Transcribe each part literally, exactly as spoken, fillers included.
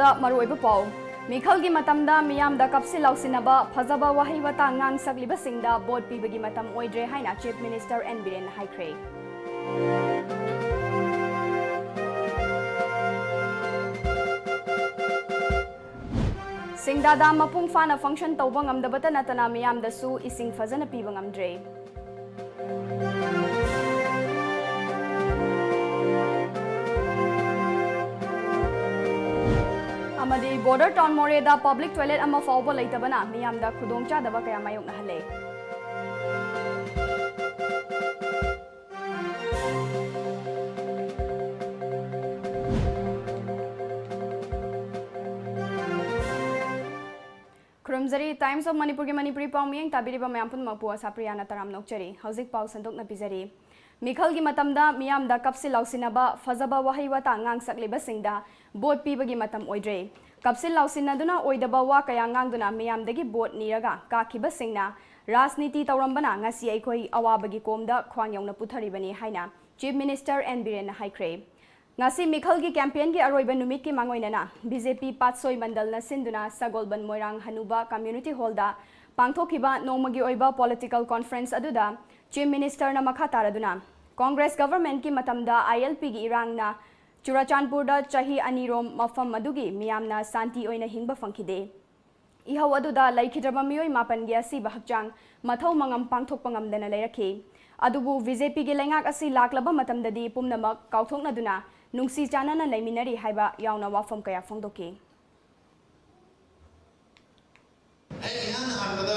ꯗ ꯃꯔꯨꯑꯣꯏꯕ ꯄꯥꯎ꯫ ꯃꯤꯈꯜꯒꯤ ꯃꯇꯝꯗ ꯃꯤꯌꯥꯝꯗ ꯀꯞꯁꯤꯟ ꯂꯥꯎꯁꯤꯟꯅꯕ, ꯐꯖꯕ ꯋꯥꯍꯩ ꯋꯥꯇꯥ ꯉꯥꯡ ꯁꯛꯂꯤꯕꯁꯤꯡꯗ ꯚꯣꯠ ꯄꯤꯕꯒꯤ ꯃꯇꯝ ꯑꯣꯏꯗ꯭ꯔꯦ ꯍꯥꯏꯅ Chief Minister ꯑꯦꯟ ꯕꯤꯔꯦꯟꯅ ꯍꯥꯏꯈ꯭ꯔꯦ꯫ ꯁꯤꯡꯗꯥ ꯗꯥꯝ ꯃꯄꯨꯡ ꯐꯥꯅ function ꯇꯧꯕ ꯉꯝꯗꯕꯇ ꯅꯠꯇꯅ ꯃꯤꯌꯥꯝꯗꯁꯨ ꯏꯁꯤꯡ ꯐꯖꯅ ꯄꯤꯕ ꯉꯝꯗ꯭ꯔꯦ꯫ ꯑꯃꯗꯤ border town ꯃꯣꯔꯦꯗ public toilet ꯑꯃ ꯐꯥꯎꯕ ꯂꯩꯇꯕꯅ ꯃꯤꯌꯥꯝꯗ ꯈꯨꯗꯣꯡꯆꯥꯗꯕ ꯀꯌꯥ ꯃꯥꯌꯣꯛꯅꯍꯜꯂꯦ꯫ ꯈꯨꯔꯨꯝꯖꯔꯤ, Times of ꯃꯅꯤꯄꯨꯔꯒꯤ ꯃꯅꯤꯄꯨꯔꯤ ꯄꯥꯎ ꯃꯤꯠꯌꯦꯡ ꯇꯥꯕꯤꯔꯤꯕ ꯃꯌꯥꯝ ꯄꯨꯝꯅꯃꯛꯄꯨ ꯑꯁꯥꯄ꯭ꯔꯤꯌꯥꯅ ꯇꯔꯥꯝꯅ ꯑꯣꯛꯆꯔꯤ꯫ ꯍꯧꯖꯤꯛ ꯄꯥꯎ ꯁꯟꯗꯣꯛꯅ ꯄꯤꯖꯔꯤ꯫ ꯃꯤꯈꯜꯒꯤ ꯃꯇꯝꯗ ꯃꯤꯌꯥꯝꯗ ꯀꯞꯁꯤ ꯂꯥꯎꯁꯤꯟꯅꯕ, ꯐꯖꯕ ꯋꯥꯍꯩ ꯋꯥꯇꯥ ꯉꯥꯡ ꯁꯛꯂꯤꯕꯁꯤꯡꯗ ꯚꯣꯠ ꯄꯤꯕꯒꯤ ꯃꯇꯝ ꯑꯣꯏꯗ꯭ꯔꯦ꯫ ꯀꯞꯁꯤꯟ ꯂꯥꯎꯁꯤꯟꯅꯗꯨꯅ ꯑꯣꯏꯗꯕ ꯋꯥ ꯀꯌꯥ ꯉꯥꯡꯗꯨꯅ ꯃꯤꯌꯥꯝꯗꯒꯤ ꯚꯣꯠ ꯅꯤꯔꯒ ꯀꯥꯈꯤꯕꯁꯤꯡꯅ ꯔꯥꯖꯅꯤꯇꯤ ꯇꯧꯔꯝꯕꯅ ꯉꯁꯤ ꯑꯩꯈꯣꯏ ꯑꯋꯥꯕꯒꯤ ꯀꯣꯝꯗ ꯈ꯭ꯋꯥꯡ ꯌꯧꯅ ꯄꯨꯊꯔꯤꯕꯅꯤ ꯍꯥꯏꯅ Chief Minister ꯑꯦꯟ ꯕꯤꯔꯦꯟꯅ ꯍꯥꯏꯈ꯭ꯔꯦ꯫ ꯉꯁꯤ ꯃꯤꯈꯜꯒꯤ campaignꯒꯤ ꯑꯔꯣꯏꯕ ꯅꯨꯃꯤꯠꯀꯤ ꯃꯥꯡꯑꯣꯏꯅꯅ ꯕꯤ ꯖꯦ ꯄꯤ ꯄꯥꯠꯁꯣꯏ ꯃꯟꯗꯜꯅ ꯁꯤꯟꯗꯨꯅ ꯁꯒꯣꯜꯕꯟ ꯃꯣꯏꯔꯥꯡ ꯍꯅꯨꯕ Community Hallꯗ ꯄꯥꯡꯊꯣꯛꯈꯤꯕ ꯅꯣꯡꯃꯒꯤ ꯑꯣꯏꯕ political conference ꯑꯗꯨꯗ Chief Ministerꯅ ꯃꯈꯥ ꯇꯥꯔꯗꯨꯅ Congress governmentꯀꯤ ꯃꯇꯝꯗ ꯑꯥꯏ ꯑꯦꯜ ꯄꯤꯒꯤ ꯏꯔꯥꯡꯅ ꯆꯨꯔꯥꯆꯥꯟꯄꯨꯔꯗ ꯆꯍꯤ ꯑꯅꯤꯔꯣꯝ ꯃꯐꯝ ꯑꯗꯨꯒꯤ ꯃꯤꯌꯥꯝꯅ ꯁꯥꯟꯇꯤ ꯑꯣꯏꯅ ꯍꯤꯡꯕ ꯐꯪꯈꯤꯗꯦ꯫ ꯏꯍꯧ ꯑꯗꯨꯗ ꯂꯩꯈꯤꯗ꯭ꯔꯕ ꯃꯤꯑꯣꯏ ꯃꯥꯄꯟꯒꯤ ꯑꯁꯤꯕ ꯍꯛꯆꯥꯡ ꯃꯊꯧ ꯃꯉꯝ ꯄꯥꯡꯊꯣꯛꯄ ꯉꯝꯗꯅ ꯂꯩꯔꯛꯈꯤ꯫ ꯑꯗꯨꯕꯨ ꯕꯤ ꯖꯦ ꯄꯤꯒꯤ ꯂꯩꯉꯥꯛ ꯑꯁꯤ ꯂꯥꯛꯂꯕ ꯃꯇꯝꯗꯗꯤ ꯄꯨꯝꯅꯃꯛ ꯀꯥꯎꯊꯣꯛꯅꯗꯨꯅ ꯅꯨꯡꯁꯤ ꯆꯥꯟꯅꯅ ꯂꯩꯃꯤꯟꯅꯔꯤ ꯍꯥꯏꯕ ꯌꯥꯎꯅ ꯋꯥꯐꯝ ꯀꯌꯥ ꯐꯣꯡꯗꯣꯛꯈꯤ꯫ ꯑꯩ ꯏꯍꯥꯟ ꯍꯥꯟꯕꯗ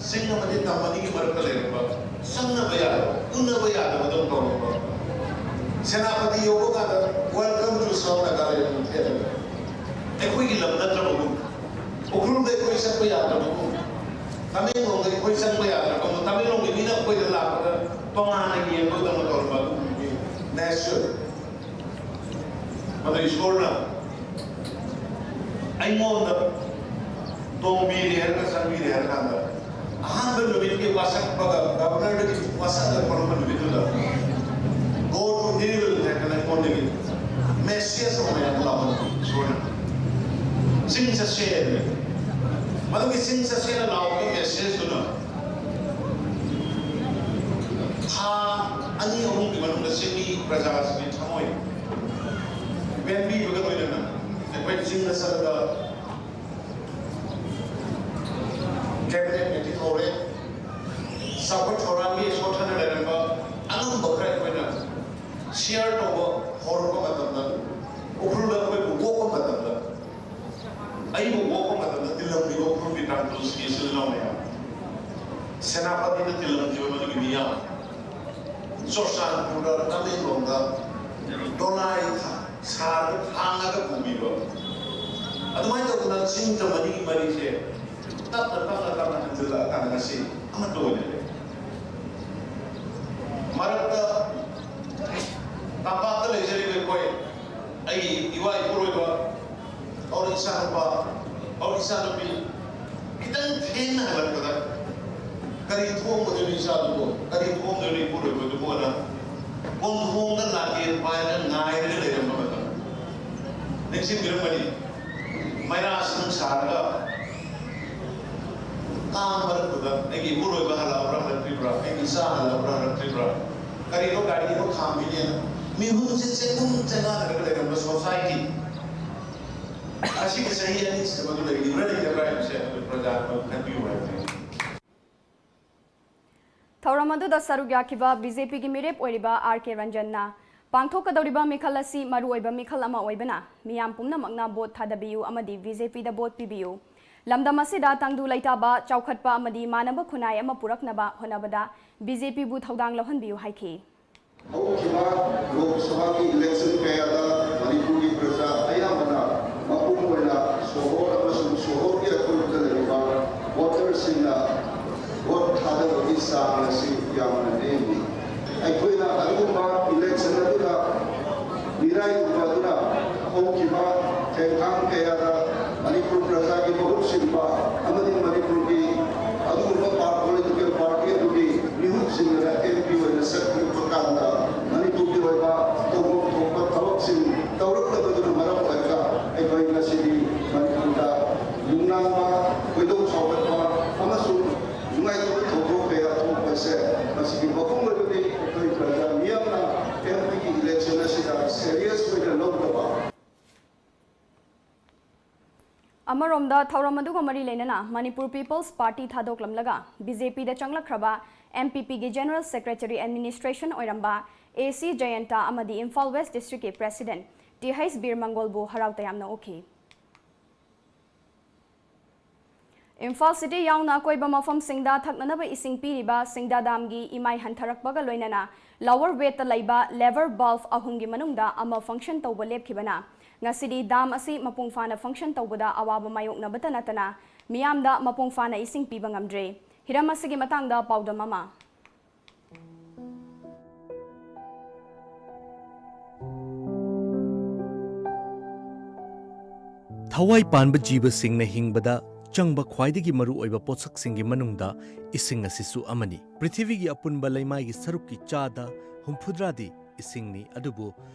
ꯆꯤꯡ ꯑꯃꯗꯤ ꯇꯝ ꯑꯅꯤꯒꯤ ꯃꯔꯛꯇ ꯂꯩꯔꯝꯕ, ꯆꯪꯅꯕ ꯌꯥꯗꯕ, ꯎꯅꯕ ꯌꯥꯗꯕꯗꯧ ꯇꯧꯔꯝꯕ ꯁꯦꯅꯥꯄꯇꯤ ꯌꯧꯕ ꯀꯥꯟꯗ "Welcome to South Nagaland" ꯊꯦꯠꯂꯒ, ꯑꯩꯈꯣꯏꯒꯤ ꯂꯝ ꯅꯠꯇ꯭ꯔꯕꯒꯨꯝ, ꯎꯈ꯭ꯔꯨꯜꯗ ꯑꯩꯈꯣꯏ ꯆꯠꯄ ꯌꯥꯗ꯭ꯔꯕꯒꯨꯝ, ꯇꯃꯦꯡꯂꯣꯡꯗ ꯑꯩꯈꯣꯏ ꯆꯪꯕ ꯌꯥꯗ꯭ꯔꯕꯒꯨꯝ, ꯇꯃꯦꯡꯂꯣꯡꯒꯤ ꯃꯤꯅ ꯑꯩꯈꯣꯏꯗ ꯂꯥꯛꯄꯗ ꯇꯣꯉꯥꯟꯅ ꯌꯦꯡꯕꯗꯧꯅ ꯇꯧꯔꯝꯕ ꯑꯗꯨꯒꯨꯝꯕꯒꯤ nature꯫ ꯃꯗꯨ ꯏꯁꯣꯔꯅ ꯑꯩꯉꯣꯟꯗ ꯇꯣꯡꯕꯤꯔꯦ ꯍꯥꯏꯔꯒ ꯆꯪꯕꯤꯔꯦ ꯍꯥꯏꯔ ꯀꯥꯟꯗ, ꯑꯍꯥꯟꯕ ꯅꯨꯃꯤꯠꯀꯤ ꯋꯥꯁꯛꯄꯒ, Governorꯗꯒꯤ ꯋꯥꯁꯛꯂꯒ ꯊꯣꯛꯂꯛꯄ ꯅꯨꯃꯤꯠꯇꯨꯗ "Go to hell" ꯍꯥꯏꯗꯅ ꯑꯩꯉꯣꯟꯗꯒꯤ message ꯑꯃ ꯃꯌꯥꯝ ꯂꯥꯛꯄ ꯏꯁꯣꯔꯅ꯫ ꯆꯤꯡ ꯆꯠꯁꯦ꯫ ꯃꯗꯨꯒꯤ ꯆꯤꯡ ꯆꯠꯁꯦꯅ ꯂꯥꯎꯕ ꯃꯦꯁꯦꯖꯇꯨꯅ ꯊꯥ ꯑꯅꯤ ꯑꯍꯨꯝꯒꯤ ꯃꯅꯨꯡꯗ ꯆꯤꯡꯃꯤ ꯄ꯭ꯔꯖꯥꯁꯤꯡꯒꯤ ꯊꯃꯣꯏ ꯄꯦꯟꯕꯤꯕꯒ ꯂꯣꯏꯅꯅ ꯑꯩꯈꯣꯏ ꯆꯤꯡꯗ ꯆꯠꯂꯒ ꯀꯦꯕꯤꯅꯦꯠ ꯃꯤꯇꯤꯡ ꯍꯧꯔꯦ꯫ ꯆꯥꯎꯈꯠ ꯊꯧꯔꯥꯡꯒꯤ ꯁꯣꯠꯊꯅ ꯂꯩꯔꯝꯕ ꯑꯉꯝꯕ ꯈꯔ ꯑꯩꯈꯣꯏꯅ ꯁꯤꯌꯔ ꯇꯧꯕ ꯍꯧꯔꯛꯄ ꯃꯇꯝꯗ, ꯎꯈ꯭ꯔꯨꯜꯗ ꯑꯩꯈꯣꯏꯕꯨ ꯑꯣꯛꯄ ꯃꯇꯝꯗ, ꯑꯩꯕꯨ ꯑꯣꯛꯄ ꯃꯇꯝꯗ ꯇꯤꯜꯂꯝꯂꯤꯕ ꯎꯈ꯭ꯔꯨꯜꯒꯤ ꯇꯥꯡꯈꯨꯜꯁꯤꯡꯒꯤ ꯏꯆꯤꯜ ꯏꯅꯥꯎ ꯃꯌꯥꯝ, ꯁꯦꯅꯥꯄꯇꯤꯗ ꯇꯤꯜꯂꯝꯂꯤꯕ ꯃꯗꯨꯒꯤ ꯃꯤꯌꯥꯝ, ꯆꯨꯔꯆꯥꯟꯄꯨꯔꯗ, ꯇꯃꯦꯡꯂꯣꯡꯗ ꯗꯣꯂꯥꯏ ꯁꯥꯔꯒ ꯊꯥꯡꯉꯒ ꯄꯨꯕꯤꯕ, ꯑꯗꯨꯃꯥꯏꯅ ꯇꯧꯗꯅ ꯆꯤꯡꯗ ꯃꯔꯤꯒꯤ ꯃꯔꯤꯁꯦ ꯇꯞꯅ ꯇꯞꯅ ꯇꯞꯅ ꯍꯟꯖꯤꯜꯂꯛꯑꯀꯥꯟꯗ ꯉꯁꯤ ꯑꯃꯠꯇ ꯑꯣꯏꯅ ꯂꯩ꯫ ꯃꯔꯛꯇ ꯇꯝꯄꯥꯛꯇ ꯂꯩꯖꯔꯤꯕ ꯑꯩꯈꯣꯏ, ꯑꯩꯒꯤ ꯏꯋꯥ ꯏꯄꯨꯔꯣꯏꯕ, ꯑꯧꯔ ꯏꯆꯥꯅꯨꯄꯥ, ꯑꯧꯔ ꯏꯆꯥꯅꯨꯄꯤ, ꯈꯤꯇꯪ ꯊꯦꯡꯅ ꯍꯜꯂꯛꯄꯗ ꯀꯔꯤ ꯊꯣꯡꯒꯗꯣꯏꯅꯣ ꯏꯆꯥꯗꯨꯕꯨ, ꯀꯔꯤ ꯊꯣꯡꯗꯣꯏꯅꯣ ꯏꯄꯨꯔꯣꯏꯕꯗꯨꯕꯨꯅ ꯀꯣꯟꯊꯣꯡꯗ ꯂꯥꯇꯦꯟ ꯄꯥꯏꯔꯒ ꯉꯥꯏꯔꯒ ꯂꯩꯔꯝꯕ ꯃꯇꯝ ꯅꯤꯡꯁꯤꯡꯕꯤꯔꯝꯒꯅꯤ꯫ ꯃꯩꯔꯥ ꯁꯪ ꯁꯥꯔꯒ ꯀꯥꯡ ꯃꯔꯛꯇꯨꯗ ꯑꯩꯒꯤ ꯏꯄꯨꯔꯣꯏꯕ ꯍꯜꯂꯛꯑꯕ꯭ꯔꯥ ꯍꯜꯂꯛꯇ꯭ꯔꯤꯕ꯭ꯔꯥ, ꯑꯩꯒꯤ ꯏꯆꯥ ꯍꯜꯂꯛꯑꯕ꯭ꯔꯥ ꯍꯜꯂꯛꯇ꯭ꯔꯤꯕ꯭ꯔꯥ, ꯀꯔꯤꯅꯣ ꯒꯥꯔꯤ ꯑꯃ ꯈꯥꯝꯕꯤꯅꯦꯅ ꯃꯤꯍꯨꯟꯁꯦ ꯆꯦꯡꯒꯨꯝ ꯆꯦꯡꯉꯥꯟꯅꯔꯒ ꯂꯩꯔꯝꯕ ꯁꯣꯁꯥꯏꯇꯤ꯫ ꯑꯁꯤꯒꯤ ꯆꯍꯤ ꯑꯅꯤꯁꯤꯗ ꯃꯗꯨ ꯂꯩꯔꯤꯕ꯭ꯔꯥ ꯂꯩꯇꯕ꯭ꯔꯥ ꯍꯥꯏꯕꯁꯦ ꯑꯩꯈꯣꯏ ꯄ꯭ꯔꯖꯥ ꯑꯗꯨ ꯈꯟꯕꯤꯌꯨ ꯍꯥꯏꯕꯅꯤ꯫ ꯊꯧꯔꯝ ꯑꯗꯨꯗ ꯁꯔꯨꯛ ꯌꯥꯈꯤꯕ ꯕꯤ ꯖꯦ ꯄꯤꯒꯤ ꯃꯤꯔꯦꯞ ꯑꯣꯏꯔꯤꯕ ꯑꯥꯔ ꯀꯦ ꯔꯟꯖꯟꯅ ꯄꯥꯡꯊꯣꯛꯀꯗꯧꯔꯤꯕ ꯃꯤꯈꯜ ꯑꯁꯤ ꯃꯔꯨꯑꯣꯏꯕ ꯃꯤꯈꯜ ꯑꯃ ꯑꯣꯏꯕꯅ ꯃꯤꯌꯥꯝ ꯄꯨꯝꯅꯃꯛꯅ ꯚꯣꯠ ꯊꯥꯗꯕꯤꯌꯨ ꯑꯃꯗꯤ ꯕꯤ ꯖꯦ ꯄꯤꯗ ꯚꯣꯠ ꯄꯤꯕꯤꯌꯨ꯫ ꯂꯝꯗꯝ ꯑꯁꯤꯗ ꯇꯪꯗꯨ ꯂꯩꯇꯥꯕ, ꯆꯥꯎꯈꯠꯄ ꯑꯃꯗꯤ ꯃꯥꯟꯅꯕ ꯈꯨꯟꯅꯥꯏ ꯑꯃ ꯄꯨꯔꯛꯅꯕ ꯍꯣꯠꯅꯕꯗ ꯕꯤ ꯖꯦ ꯄꯤꯕꯨ ꯊꯧꯗꯥꯡ ꯂꯧꯍꯟꯕꯤꯌꯨ ꯍꯥꯏꯈꯤ꯫ ꯍꯧꯈꯤꯕ ꯂꯣꯛ ꯁꯚꯥꯒꯤ ꯏꯂꯦꯛꯁꯟ ꯀꯌꯥꯗ ꯃꯅꯤꯄꯨꯔꯒꯤ ꯄ꯭ꯔꯖꯥ ꯑꯌꯥꯝꯕꯅ ꯃꯄꯨꯡ ꯑꯣꯏꯅ ꯁꯣꯍꯣꯔ ꯑꯃꯁꯨꯡ ꯁꯣꯍꯣꯔꯒꯤ ꯑꯀꯣꯏꯕꯗ ꯂꯩꯔꯤꯕ ꯚꯣꯇꯔꯁꯤꯡꯅ ꯚꯣꯠ ꯊꯥꯗꯕꯒꯤ ꯆꯥꯡ ꯑꯁꯤ ꯌꯥꯝꯅ ꯅꯦꯝꯃꯤ꯫ ꯑꯩꯈꯣꯏꯅ ꯑꯗꯨꯒꯨꯝꯕ ꯏꯂꯦꯛꯁꯟ ꯑꯗꯨꯗ ꯃꯤꯔꯥꯏꯔꯨꯕ ꯑꯗꯨꯅ ꯍꯧꯈꯤꯕ ꯊꯦꯡꯊꯥꯡ ꯀꯌꯥꯗ ꯃꯅꯤꯄꯨꯔ ꯄ꯭ꯔꯖꯥꯒꯤ ꯃꯍꯨꯠ ꯁꯤꯟꯕ ꯑꯃꯗꯤ ꯃꯅꯤꯄꯨꯔꯒꯤ ꯑꯗꯨꯒꯨꯝꯕ ꯄꯥꯔ-, ꯄꯣꯂꯤꯇꯤꯀꯦꯜ ꯄꯥꯔꯇꯤ ꯑꯗꯨꯒꯤ ꯃꯤꯍꯨꯠꯁꯤꯡꯅ ꯑꯦꯝ ꯄꯤ ꯑꯣꯏꯅ ꯆꯠꯈꯤꯕ ꯀꯥꯟꯗ ꯃꯅꯤꯄꯨꯔꯒꯤ ꯑꯣꯏꯕ ꯇꯧꯐꯝ ꯊꯣꯛꯄ ꯊꯕꯛꯁꯤꯡ ꯇꯧꯔꯛꯇꯕꯗꯨꯅ ꯃꯔꯝ ꯑꯣꯏꯔꯒ ꯑꯩꯈꯣꯏ ꯉꯁꯤꯗꯤ ꯃꯅꯤꯄꯨꯔ ꯑꯃꯔꯣꯝꯗ, ꯊꯧꯔꯝ ꯑꯗꯨꯒ ꯃꯔꯤ ꯂꯩꯅꯅ ꯃꯅꯤꯄꯨꯔ ꯄꯤꯄꯜꯁ ꯄꯥꯔꯇꯤ ꯊꯥꯗꯣꯛꯂꯝꯂꯒ ꯕꯤ ꯖꯦ ꯄꯤꯗ ꯆꯪꯂꯛꯈ꯭ꯔꯕ ꯑꯦꯝ ꯄꯤ ꯄꯤꯒꯤ ꯖꯦꯅꯔꯦꯜ ꯁꯦꯀ꯭ꯔꯦꯇꯔꯤ ꯑꯦꯗꯃꯤꯅꯤꯁꯇ꯭ꯔꯦꯁꯟ ꯑꯣꯏꯔꯝꯕ ꯑꯦ ꯁꯤ ꯖꯌꯟꯇ ꯑꯃꯗꯤ ꯏꯝꯐꯥꯜ ꯋꯦꯁ ꯗꯤꯁꯇ꯭ꯔꯤꯛꯀꯤ ꯄ꯭ꯔꯦꯁꯤꯗꯦꯟꯠ ꯇꯤ ꯍꯩꯆ ꯕꯤꯔ ꯃꯪꯒꯣꯜꯕꯨ ꯍꯔꯥꯎ ꯇꯌꯥꯝꯅ ꯑꯣꯛꯈꯤ꯫ ꯏꯝꯐꯥꯜ ꯁꯤꯇꯤ ꯌꯥꯎꯅ ꯑꯀꯣꯏꯕ ꯃꯐꯝꯁꯤꯡꯗ ꯊꯛꯅꯅꯕ ꯏꯁꯤꯡ ꯄꯤꯔꯤꯕ ꯁꯤꯡꯗꯥ ꯗꯥꯝꯒꯤ ꯏꯃꯥꯏ ꯍꯟꯊꯔꯛꯄꯒ ꯂꯣꯏꯅꯅ ꯂꯣꯋꯔ ꯕꯦꯗꯇ ꯂꯩꯕ ꯂꯦꯚꯔ ꯚꯥꯜꯚ ꯑꯍꯨꯝꯒꯤ ꯃꯅꯨꯡꯗ ꯑꯃ ꯐꯪꯁꯟ ꯇꯧꯕ ꯂꯦꯞꯈꯤꯕꯅ ꯉꯁꯤꯗꯤ ꯗꯥꯝ ꯑꯁꯤ ꯃꯄꯨꯡ ꯐꯥꯅ ꯐꯪꯁꯟ ꯇꯧꯕꯗ ꯑꯋꯥꯕ ꯃꯥꯌꯣꯛꯅꯕꯇ ꯅꯠꯇꯅ ꯃꯤꯌꯥꯝꯗ ꯃꯄꯨꯡ ꯐꯥꯅ ꯏꯁꯤꯡ ꯄꯤꯕ ꯉꯝꯗ꯭ꯔꯦ꯫ ꯍꯤꯔꯝ ꯑꯁꯤꯒꯤ ꯃꯇꯥꯡꯗ ꯄꯥꯎꯗꯝ ꯑꯃ꯫ ꯊꯋꯥꯏ ꯄꯥꯟꯕ ꯖꯤꯕꯁꯤꯡꯅ ꯍꯤꯡꯕꯗ ꯆꯪꯕ ꯈ꯭ꯋꯥꯏꯗꯒꯤ ꯃꯔꯨꯑꯣꯏꯕ ꯄꯣꯠꯁꯛꯁꯤꯡꯒꯤ ꯃꯅꯨꯡꯗ ꯏꯁꯤꯡ ꯑꯁꯤꯁꯨ ꯑꯃꯅꯤ꯫ ꯄ꯭ꯔꯤꯊꯤꯕꯤꯒꯤ ꯑꯄꯨꯟꯕ ꯂꯩꯃꯥꯏꯒꯤ ꯁꯔꯨꯛꯀꯤ ꯆꯥꯗ ꯍꯨꯝꯐꯨꯇꯔꯥꯗꯤ ꯏꯁꯤꯡꯅꯤ, ꯑꯗꯨꯕꯨ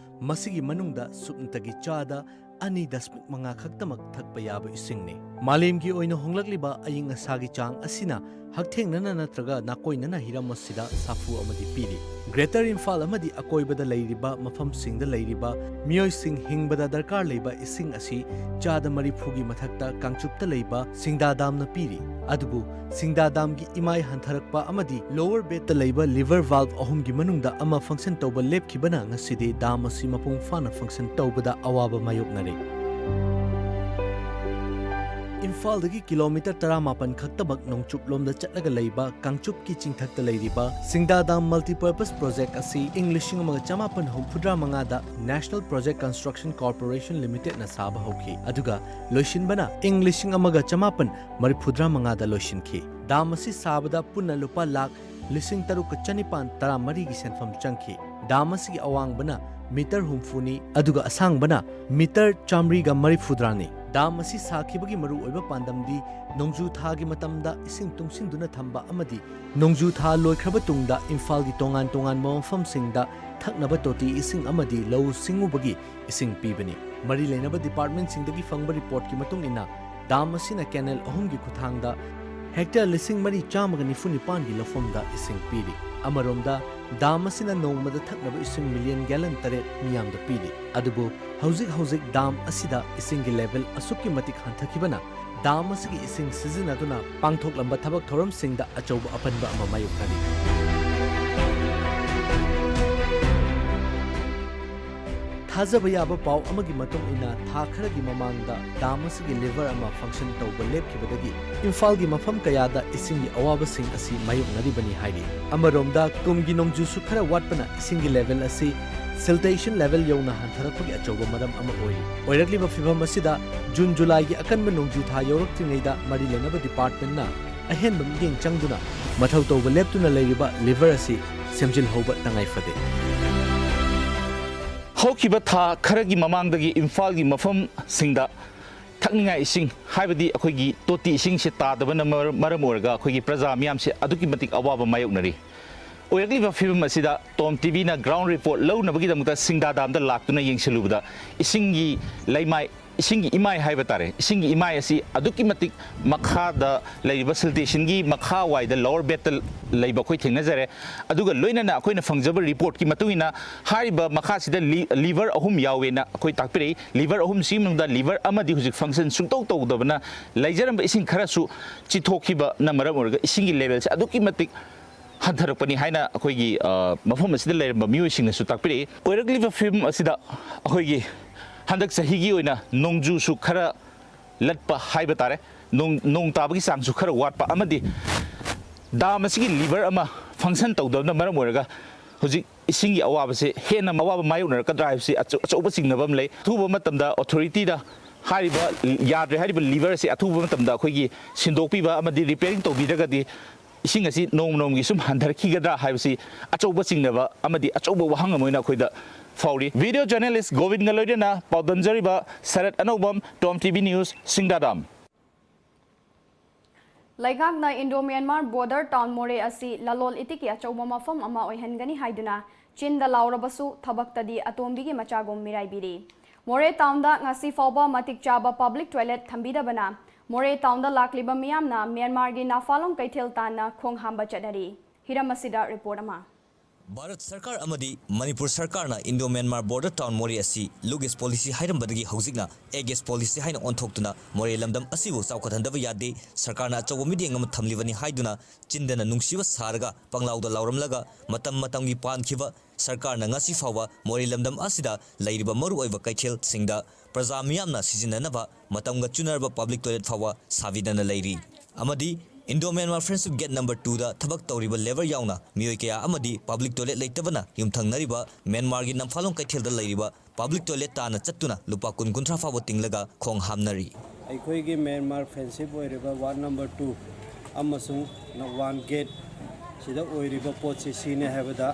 ꯃꯁꯤꯒꯤ ꯃꯅꯨꯡꯗ ꯁꯨꯞꯅꯇꯒꯤ ꯆꯥꯗ ꯑꯅꯤ ꯗꯁꯃꯤꯛ ꯃꯉꯥ ꯈꯛꯇꯃꯛ ꯊꯛꯄ ꯌꯥꯕ ꯏꯁꯤꯡꯅꯤ꯫ ꯃꯥꯂꯦꯝꯒꯤ ꯑꯣꯏꯅ ꯍꯣꯡꯂꯛꯂꯤꯕ ꯑꯏꯪ ꯑꯁꯥꯒꯤ ꯆꯥꯡ ꯑꯁꯤꯅ ꯍꯛꯊꯦꯡꯅꯅ ꯅꯠꯇ꯭ꯔꯒ ꯅꯥꯀꯣꯏꯅꯅ ꯍꯤꯔꯝ ꯑꯁꯤꯗ ꯁꯥꯐꯨ ꯑꯃꯗꯤ ꯄꯤꯔꯤ꯫ ꯒ꯭ꯔꯦꯇꯔ ꯏꯝꯐꯥꯜ ꯑꯃꯗꯤ ꯑꯀꯣꯏꯕꯗ ꯂꯩꯔꯤꯕ ꯃꯐꯝꯁꯤꯡꯗ ꯂꯩꯔꯤꯕ ꯃꯤꯑꯣꯏꯁꯤꯡ ꯍꯤꯡꯕꯗ ꯗꯔꯀꯥꯔ ꯂꯩꯕ ꯏꯁꯤꯡ ꯑꯁꯤ ꯆꯥꯗ ꯃꯔꯤꯐꯨꯒꯤ ꯃꯊꯛꯇ ꯀꯥꯡꯆꯨꯞꯇ ꯂꯩꯕ ꯁꯤꯡꯗꯥ ꯗꯥꯝꯅ ꯄꯤꯔꯤ꯫ ꯑꯗꯨꯕꯨ ꯁꯤꯡꯗꯥ ꯗꯥꯝꯒꯤ ꯏꯃꯥꯏ ꯍꯟꯊꯔꯛꯄ ꯑꯃꯗꯤ ꯂꯣꯋꯔ ꯕꯦꯗꯇ ꯂꯩꯕ ꯂꯤꯚꯔ ꯚꯥꯜꯚ ꯑꯍꯨꯝꯒꯤ ꯃꯅꯨꯡꯗ ꯑꯃ ꯐꯪꯁꯟ ꯇꯧꯕ ꯂꯦꯞꯈꯤꯕꯅ ꯉꯁꯤꯗꯤ ꯗꯥꯝ ꯑꯁꯤ ꯃꯄꯨꯡ ꯐꯥꯅ ꯐꯪꯁꯟ ꯇꯧꯕꯗ ꯑꯋꯥꯕ ꯃꯥꯌꯣꯛꯅꯔꯦ꯫ ꯏꯝꯐꯥꯜꯗꯒꯤ ꯀꯤꯂꯣꯃꯤꯇꯔ ꯇꯔꯥꯃꯥꯄꯟ ꯈꯛꯇꯃꯛ ꯅꯣꯡꯆꯨꯞꯂꯣꯝꯗ ꯆꯠꯂꯒ ꯂꯩꯕ ꯀꯥꯡꯆꯨꯞꯀꯤ ꯆꯤꯡꯊꯛꯇ ꯂꯩꯔꯤꯕ ꯁꯤꯡꯗꯥ ꯗꯥꯝ ꯃꯜꯇꯤꯄꯔꯄꯁ ꯄ꯭ꯔꯣꯖꯦꯛ ꯑꯁꯤ ꯏꯪ ꯂꯤꯁꯤꯡ ꯑꯃꯒ ꯆꯃꯥꯄꯟ ꯍꯨꯝꯐꯨꯇꯔꯥ ꯃꯉꯥꯗ ꯅꯦꯁꯅꯦꯜ ꯄ꯭ꯔꯣꯖꯦꯛ ꯀꯟꯁꯇ꯭ꯔꯛꯁꯟ ꯀꯣꯔꯄꯣꯔꯦꯁꯟ ꯂꯤꯃꯤꯇꯦꯗꯅ ꯁꯥꯕ ꯍꯧꯈꯤ, ꯑꯗꯨꯒ ꯂꯣꯏꯁꯤꯟꯕꯅ ꯏꯪ ꯂꯤꯁꯤꯡ ꯑꯃꯒ ꯆꯃꯥꯄꯟ ꯃꯔꯤꯐꯨꯇꯔꯥ ꯃꯉꯥꯗ ꯂꯣꯏꯁꯤꯟꯈꯤ꯫ ꯗꯥꯝ ꯑꯁꯤ ꯁꯥꯕꯗ ꯄꯨꯟꯅ ꯂꯨꯄꯥ ꯂꯥꯈ ꯂꯤꯁꯤꯡ ꯇꯔꯨꯛꯀ ꯆꯅꯤꯄꯥꯟ ꯇꯔꯥꯃꯔꯤꯒꯤ ꯁꯦꯟꯐꯝ ꯆꯪꯈꯤ꯫ ꯗꯥꯝ ꯑꯁꯤꯒꯤ ꯑꯋꯥꯡꯕꯅ ꯃꯤꯇꯔ ꯍꯨꯝꯐꯨꯅꯤ, ꯑꯗꯨꯒ ꯑꯁꯥꯡꯕꯅ ꯃꯤꯇꯔ ꯆꯥꯃꯔꯤꯒ ꯃꯔꯤꯐꯨꯇꯔꯥꯅꯤ꯫ ꯗꯥꯝ ꯑꯁꯤ ꯁꯥꯈꯤꯕꯒꯤ ꯃꯔꯨꯑꯣꯏꯕ ꯄꯥꯟꯗꯝꯗꯤ ꯅꯣꯡꯖꯨ ꯊꯥꯒꯤ ꯃꯇꯝꯗ ꯏꯁꯤꯡ ꯇꯨꯡꯁꯤꯟꯗꯨꯅ ꯊꯝꯕ ꯑꯃꯗꯤ ꯅꯣꯡꯖꯨ ꯊꯥ ꯂꯣꯏꯈ꯭ꯔꯕ ꯇꯨꯡꯗ ꯏꯝꯐꯥꯜꯒꯤ ꯇꯣꯉꯥꯟ ꯇꯣꯉꯥꯟꯕ ꯃꯐꯝꯁꯤꯡꯗ ꯊꯛꯅꯕ ꯇꯣꯇꯤ ꯏꯁꯤꯡ ꯑꯃꯗꯤ ꯂꯧꯎ ꯁꯤꯡꯎꯕꯒꯤ ꯏꯁꯤꯡ ꯄꯤꯕꯅꯤ꯫ ꯃꯔꯤ ꯂꯩꯅꯕ ꯗꯤꯄꯥꯔꯠꯃꯦꯟꯠꯁꯤꯡꯗꯒꯤ ꯐꯪꯕ ꯔꯤꯄꯣꯔꯠꯀꯤ ꯃꯇꯨꯡ ꯏꯟꯅ, ꯗꯥꯝ ꯑꯁꯤꯅ ꯀꯦꯅꯦꯜ ꯑꯍꯨꯝꯒꯤ ꯈꯨꯠꯊꯥꯡꯗ ꯍꯦꯛꯇꯔ ꯂꯤꯁꯤꯡ ꯃꯔꯤ ꯆꯥꯝꯃꯒ ꯅꯤꯐꯨ ꯅꯤꯄꯥꯟꯒꯤ ꯂꯧꯐꯝꯗ ꯏꯁꯤꯡ ꯄꯤꯔꯤ꯫ ꯑꯃꯔꯣꯝꯗ, ꯗꯥꯝ ꯑꯁꯤꯅ ꯅꯣꯡꯃꯗ ꯊꯛꯅꯕ ꯏꯁꯤꯡ ꯃꯤꯂꯤꯌꯟ ꯒꯦꯂꯟ ꯇꯔꯦꯠ ꯃꯤꯌꯥꯝꯗ ꯄꯤꯔꯤ꯫ ꯑꯗꯨꯕꯨ ꯍꯧꯖꯤꯛ ꯍꯧꯖꯤꯛ ꯗꯥꯝ ꯑꯁꯤꯗ ꯏꯁꯤꯡꯒꯤ ꯂꯦꯚꯦꯜ ꯑꯁꯨꯛꯀꯤ ꯃꯇꯤꯛ ꯍꯟꯊꯈꯤꯕꯅ ꯗꯥꯝ ꯑꯁꯤꯒꯤ ꯏꯁꯤꯡ ꯁꯤꯖꯤꯟꯅꯗꯨꯅ ꯄꯥꯡꯊꯣꯛꯂꯝꯕ ꯊꯕꯛ ꯊꯧꯔꯝꯁꯤꯡꯗ ꯑꯆꯧꯕ ꯑꯄꯟꯕ ꯑꯃ ꯃꯥꯌꯣꯛꯅꯔꯤ꯫ ꯊꯥꯖꯕ ꯌꯥꯕ ꯄꯥꯎ ꯑꯃꯒꯤ ꯃꯇꯨꯡ ꯏꯟꯅ, ꯊꯥ ꯈꯔꯒꯤ ꯃꯃꯥꯡꯗ ꯗꯥꯝ ꯑꯁꯤꯒꯤ ꯂꯤꯚꯔ ꯑꯃ ꯐꯪꯁꯟ ꯇꯧꯕ ꯂꯦꯞꯈꯤꯕꯗꯒꯤ ꯏꯝꯐꯥꯜꯒꯤ ꯃꯐꯝ ꯀꯌꯥꯗ ꯏꯁꯤꯡꯒꯤ ꯑꯋꯥꯕꯁꯤꯡ ꯑꯁꯤ ꯃꯥꯌꯣꯛꯅꯔꯤꯕꯅꯤ ꯍꯥꯏꯔꯤ꯫ ꯑꯃꯔꯣꯝꯗ, ꯀꯨꯝꯒꯤ ꯅꯣꯡꯖꯨꯁꯨ ꯈꯔ ꯋꯥꯠꯄꯅ ꯏꯁꯤꯡꯒꯤ ꯂꯦꯚꯦꯜ ꯑꯁꯤ siltation level ꯌꯧꯅ ꯍꯟꯊꯔꯛꯄꯒꯤ ꯑꯆꯧꯕ ꯃꯔꯝ ꯑꯃ ꯑꯣꯏꯔꯤ꯫ ꯑꯣꯏꯔꯛꯂꯤꯕ ꯐꯤꯚꯝ ꯑꯁꯤꯗ ꯖꯨꯟ ꯖꯨꯂꯥꯏꯒꯤ ꯑꯀꯟꯕ ꯅꯣꯡꯖꯨ ꯊꯥ ꯌꯧꯔꯛꯇ꯭ꯔꯤꯉꯩꯗ ꯃꯔꯤ ꯂꯩꯅꯕ ꯗꯤꯄꯥꯔꯠꯃꯦꯟꯠꯅ ꯑꯍꯦꯟꯕ ꯃꯤꯠꯌꯦꯡ ꯆꯪꯗꯨꯅ ꯃꯊꯧ ꯇꯧꯕ ꯂꯦꯞꯇꯨꯅ ꯂꯩꯔꯤꯕ ꯂꯤꯚꯔ ꯑꯁꯤ ꯁꯦꯝꯖꯤꯜꯍꯧꯕ ꯇꯉꯥꯏ ꯐꯗꯦ꯫ ꯍꯧꯈꯤꯕ ꯊꯥ ꯈꯔꯒꯤ ꯃꯃꯥꯡꯗꯒꯤ ꯏꯝꯐꯥꯜꯒꯤ ꯃꯐꯝꯁꯤꯡꯗ ꯊꯛꯅꯤꯡꯉꯥꯏ ꯏꯁꯤꯡ, ꯍꯥꯏꯕꯗꯤ ꯑꯩꯈꯣꯏꯒꯤ ꯇꯣꯇꯤ ꯏꯁꯤꯡꯁꯦ ꯇꯥꯗꯕꯅ ꯃꯔ-, ꯃꯔꯝ ꯑꯣꯏꯔꯒ ꯑꯩꯈꯣꯏꯒꯤ ꯄ꯭ꯔꯖꯥ ꯃꯤꯌꯥꯝꯁꯦ ꯑꯗꯨꯛꯀꯤ ꯃꯇꯤꯛ ꯑꯋꯥꯕ ꯃꯥꯌꯣꯛꯅꯔꯤ꯫ ꯑꯣꯏꯔꯛꯂꯤꯕ ꯐꯤꯕꯝ ꯑꯁꯤꯗ ꯇꯣꯝ ꯇꯤꯚꯤꯅ ground report ꯂꯧꯅꯕꯒꯤꯗꯃꯛꯇ ꯁꯤꯡꯗꯥ ꯗꯥꯝꯗ ꯂꯥꯛꯇꯨꯅ ꯌꯦꯡꯁꯤꯜꯂꯨꯕꯗ ꯏꯁꯤꯡꯒꯤ ꯂꯩꯃꯥꯏ, ꯏꯁꯤꯡꯒꯤ ꯏꯃꯥꯏ ꯍꯥꯏꯕ ꯇꯥꯔꯦ, ꯏꯁꯤꯡꯒꯤ ꯏꯃꯥꯏ ꯑꯁꯤ ꯑꯗꯨꯛꯀꯤ ꯃꯇꯤꯛ ꯃꯈꯥꯗ ꯂꯩꯔꯤꯕ siltationꯒꯤ ꯃꯈꯥ ꯋꯥꯏꯗ lower bedꯇ ꯂꯩꯕ ꯑꯩꯈꯣꯏ ꯊꯦꯡꯅꯖꯔꯦ꯫ ꯑꯗꯨꯒ ꯂꯣꯏꯅꯅ ꯑꯩꯈꯣꯏꯅ ꯐꯪꯖꯕ reportꯀꯤ ꯃꯇꯨꯡ ꯏꯟꯅ ꯍꯥꯏꯔꯤꯕ ꯃꯈꯥꯁꯤꯗ ꯂꯤ-, ꯂꯤꯚꯔ ꯑꯍꯨꯝ ꯌꯥꯎꯋꯦꯅ ꯑꯩꯈꯣꯏ ꯇꯥꯛꯄꯤꯔꯛꯏ꯫ ꯂꯤꯚꯔ ꯑꯍꯨꯝꯁꯤꯒꯤ ꯃꯅꯨꯡꯗ ꯂꯤꯚꯔ ꯑꯃꯗꯤ ꯍꯧꯖꯤꯛ function ꯁꯨꯡꯇꯧ ꯇꯧꯗꯕꯅ ꯂꯩꯖꯔꯝꯕ ꯏꯁꯤꯡ ꯈꯔꯁꯨ ꯆꯤꯊꯣꯛꯈꯤꯕꯅ ꯃꯔꯝ ꯑꯣꯏꯔꯒ ꯏꯁꯤꯡꯒꯤ levelꯁꯦ ꯑꯗꯨꯛꯀꯤ ꯃꯇꯤꯛ ꯍꯟꯊꯔꯛꯄꯅꯤ ꯍꯥꯏꯅ ꯑꯩꯈꯣꯏꯒꯤ, ꯑ, ꯃꯐꯝ ꯑꯁꯤꯗ ꯂꯩꯔꯝꯕ ꯃꯤꯑꯣꯏꯁꯤꯡꯅꯁꯨ ꯇꯥꯛꯄꯤꯔꯛꯏ꯫ ꯑꯣꯏꯔꯛꯂꯤꯕ ꯐꯤꯕꯝ ꯑꯁꯤꯗ ꯑꯩꯈꯣꯏꯒꯤ ꯍꯟꯗꯛ ꯆꯍꯤꯒꯤ ꯑꯣꯏꯅ ꯅꯣꯡꯖꯨꯁꯨ ꯈꯔ ꯂꯠꯄ ꯍꯥꯏꯕ ꯇꯥꯔꯦ, ꯅꯣꯡ, ꯅꯣꯡ ꯇꯥꯕꯒꯤ ꯆꯥꯡꯁꯨ ꯈꯔ ꯋꯥꯠꯄ ꯑꯃꯗꯤ ꯗꯥꯝ ꯑꯁꯤꯒꯤ ꯂꯤꯚꯔ ꯑꯃ function ꯇꯧꯗꯕꯅ ꯃꯔꯝ ꯑꯣꯏꯔꯒ ꯍꯧꯖꯤꯛ ꯏꯁꯤꯡꯒꯤ ꯑꯋꯥꯕꯁꯦ ꯍꯦꯟꯅ ꯑꯋꯥꯕ ꯃꯥꯌꯣꯛꯅꯔꯛꯀꯗ꯭ꯔꯥ ꯍꯥꯏꯕꯁꯤ ꯑꯆꯧ-, ꯑꯆꯧꯕ ꯆꯤꯡꯅꯕ ꯑꯃ ꯂꯩ꯫ ꯑꯊꯨꯕ ꯃꯇꯝꯗ authorityꯗ ꯍꯥꯏꯔꯤꯕ ꯌꯥꯗ꯭ꯔꯦ ꯍꯥꯏꯔꯤꯕ ꯂꯤꯚꯔ ꯑꯁꯤ ꯑꯊꯨꯕ ꯃꯇꯝꯗ ꯑꯩꯈꯣꯏꯒꯤ ꯁꯤꯟꯗꯣꯛꯄꯤꯕ ꯑꯃꯗꯤ repairing ꯇꯧꯕꯤꯗ꯭ꯔꯒꯗꯤ ꯏꯁꯤꯡ ꯑꯁꯤ ꯅꯣꯡꯃ ꯅꯣꯡꯃꯒꯤ ꯁꯨꯝ ꯍꯟꯊꯔꯛꯈꯤꯒꯗ꯭ꯔꯥ ꯍꯥꯏꯕꯁꯤ ꯑꯆꯧꯕ ꯆꯤꯡꯅꯕ ꯑꯃꯗꯤ ꯑꯆꯧꯕ ꯋꯥꯍꯪ ꯑꯃ ꯑꯣꯏꯅ ꯑꯩꯈꯣꯏꯗ ꯐꯥꯎꯔꯤ꯫ Video journalist ꯒꯣꯕꯤꯟꯒ ꯂꯣꯏꯅꯅ ꯄꯥꯎꯗꯝꯖꯔꯤꯕ ꯁꯔꯠ ꯑꯅꯧꯕꯝ, ꯇꯣꯝ ꯇꯤꯚꯤ ꯅ꯭ꯌꯨꯁ, ꯁꯤꯡꯗꯥꯗꯥꯝ꯫ ꯂꯩꯉꯥꯛꯅ Indo-Myanmar border town ꯃꯣꯔꯦ ꯑꯁꯤ ꯂꯂꯣꯟ ꯏꯇꯤꯛꯀꯤ ꯑꯆꯧꯕ ꯃꯐꯝ ꯑꯃ ꯑꯣꯏꯍꯟꯒꯅꯤ ꯍꯥꯏꯗꯨꯅ ꯆꯤꯟꯗ ꯂꯥꯎꯔꯕꯁꯨ ꯊꯕꯛꯇꯗꯤ ꯑꯇꯣꯝꯕꯤꯒꯤ ꯃꯆꯥꯒꯨꯝ ꯃꯤꯔꯥꯏꯕꯤꯔꯤ꯫ ꯃꯣꯔꯦ townꯗ ꯉꯁꯤ ꯐꯥꯎꯕ ꯃꯇꯤꯛ ꯆꯥꯕ public toilet ꯊꯝꯕꯤꯗꯕꯅ ꯃꯣꯔꯦ ꯇꯥꯎꯟꯗ ꯂꯥꯛꯂꯤꯕ ꯃꯤꯌꯥꯝꯅ ꯃ꯭ꯌꯥꯟꯃꯥꯔꯒꯤ ꯅꯥꯐꯥꯂꯣꯡ ꯀꯩꯊꯦꯜ ꯇꯥꯟꯅ ꯈꯣꯡ ꯍꯥꯝꯕ ꯆꯠꯅꯔꯤ꯫ ꯍꯤꯔꯝ ꯑꯁꯤꯗ ꯔꯤꯄꯣꯔꯠ ꯑꯃ꯫ ꯚꯥꯔꯠ ꯁꯔꯀꯥꯔ ꯑꯃꯗꯤ ꯃꯅꯤꯄꯨꯔ ꯁꯔꯀꯥꯔꯅ ꯏꯟꯗꯣ ꯃ꯭ꯌꯥꯟꯃꯥꯔ ꯕꯣꯔꯗꯔ ꯇꯥꯎꯟ ꯃꯣꯔꯦ ꯑꯁꯤ ꯂꯨꯛ ꯏꯁ ꯄꯣꯂꯤꯁꯤ ꯍꯥꯏꯔꯝꯕꯗꯒꯤ ꯍꯧꯖꯤꯛꯅ ꯑꯦꯛ ꯏꯁ ꯄꯣꯂꯤꯁꯤ ꯍꯥꯏꯅ ꯑꯣꯟꯊꯣꯛꯇꯨꯅ ꯃꯣꯔꯦ ꯂꯝꯗꯝ ꯑꯁꯤꯕꯨ ꯆꯥꯎꯈꯠꯍꯟꯗꯕ ꯌꯥꯗꯦ, ꯁꯔꯀꯥꯔꯅ ꯑꯆꯧꯕ ꯃꯤꯠꯌꯦꯡ ꯑꯃ ꯊꯝꯂꯤꯕꯅꯤ ꯍꯥꯏꯗꯨꯅ ꯆꯤꯟꯗꯅ ꯅꯨꯡꯁꯤꯕ ꯁꯥꯔꯒ ꯄꯪꯂꯥꯎꯗ ꯂꯥꯎꯔꯝꯂꯒ ꯃꯇꯝ ꯃꯇꯝꯒꯤ ꯄꯥꯟꯈꯤꯕ ꯁꯔꯀꯥꯔꯅ ꯉꯁꯤ ꯐꯥꯎꯕ ꯃꯣꯔꯦ ꯂꯝꯗꯝ ꯑꯁꯤꯗ ꯂꯩꯔꯤꯕ ꯃꯔꯨꯑꯣꯏꯕ ꯀꯩꯊꯦꯜꯁꯤꯡꯗ ꯄ꯭ꯔꯖꯥ ꯃꯤꯌꯥꯝꯅ ꯁꯤꯖꯤꯟꯅꯅꯕ ꯃꯇꯝꯒ ꯆꯨꯅꯔꯕ ꯄꯕ꯭ꯂꯤꯛ ꯇꯣꯏꯂꯦꯠ ꯐꯥꯎꯕ ꯁꯥꯕꯤꯗꯅ ꯂꯩꯔꯤ꯫ ꯑꯃꯗꯤ Indo Myanmar friendship get number ꯇꯨꯗ ꯊꯕꯛ ꯇꯧꯔꯤꯕ ꯂꯦꯕꯔ ꯌꯥꯎꯅ ꯃꯤꯑꯣꯏ ꯀꯌꯥ ꯑꯃꯗꯤ ꯄꯕ꯭ꯂꯤꯛ ꯇꯣꯏꯂꯦꯠ ꯂꯩꯇꯕꯅ ꯌꯨꯝꯊꯪꯅꯔꯤꯕ ꯃ꯭ꯌꯥꯟꯃꯥꯔꯒꯤ ꯅꯝꯐꯥꯂꯣꯡ ꯀꯩꯊꯦꯜꯗ ꯂꯩꯔꯤꯕ ꯄꯕ꯭ꯂꯤꯛ ꯇꯣꯏꯂꯦꯠ ꯇꯥꯟꯅ ꯆꯠꯇꯨꯅ ꯂꯨꯄꯥ ꯀꯨꯟ ꯀꯨꯟꯊ꯭ꯔꯥ ꯐꯥꯎꯕ ꯇꯤꯡꯂꯒ ꯈꯣꯡ ꯍꯥꯝꯅꯔꯤ꯫ ꯑꯩꯈꯣꯏꯒꯤ ꯃ꯭ꯌꯥꯟꯃꯥꯔ ꯐ꯭ꯔꯦꯟꯗꯁꯤꯞ ꯑꯣꯏꯔꯤꯕ ꯋꯥꯔꯗ ꯅꯝꯕꯔ ꯇꯨ ꯑꯃꯁꯨꯡ ꯋꯥꯟ ꯒꯦꯠ ꯁꯤꯗ ꯑꯣꯏꯔꯤꯕ ꯄꯣꯠꯁꯤ ꯁꯤꯅꯤ ꯍꯥꯏꯕꯗ,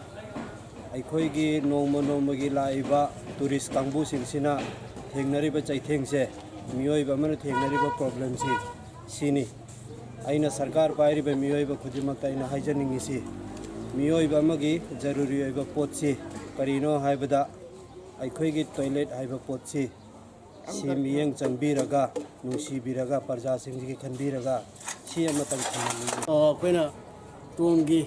ꯑꯩꯈꯣꯏꯒꯤ ꯅꯣꯡꯃ ꯅꯣꯡꯃꯒꯤ ꯂꯥꯛꯏꯕ ꯇꯨꯔꯤꯁ ꯀꯥꯡꯕꯨꯁꯤꯡꯁꯤꯅ ꯊꯦꯡꯅꯔꯤꯕ ꯆꯩꯊꯦꯡꯁꯦ, ꯃꯤꯑꯣꯏꯕ ꯑꯃꯅ ꯊꯦꯡꯅꯔꯤꯕ ꯄ꯭ꯔꯣꯕ꯭ꯂꯦꯝꯁꯤ ꯁꯤꯅꯤ꯫ ꯑꯩꯅ ꯁꯔꯀꯥꯔ ꯄꯥꯏꯔꯤꯕ ꯃꯤꯑꯣꯏꯕ ꯈꯨꯗꯤꯡꯃꯛꯇ ꯑꯩꯅ ꯍꯥꯏꯖꯅꯤꯡꯉꯤꯁꯤ, ꯃꯤꯑꯣꯏꯕ ꯑꯃꯒꯤ ꯖꯔꯨꯔꯤ ꯑꯣꯏꯕ ꯄꯣꯠꯁꯤ ꯀꯔꯤꯅꯣ ꯍꯥꯏꯕꯗ, ꯑꯩꯈꯣꯏꯒꯤ ꯇꯣꯏꯂꯦꯠ ꯍꯥꯏꯕ ꯄꯣꯠꯁꯤ ꯁꯤ ꯃꯤꯠꯌꯦꯡ ꯆꯪꯕꯤꯔꯒ, ꯅꯨꯡꯁꯤꯕꯤꯔꯒ, ꯄ꯭ꯔꯖꯥꯁꯤꯡꯁꯤꯒꯤ ꯈꯟꯕꯤꯔꯒ ꯁꯤ ꯑꯃꯇꯪ ꯊꯝꯍꯟꯅꯤꯡꯉꯤ꯫ ꯑ, ꯑꯩꯈꯣꯏꯅ ꯇꯨꯡꯒꯤ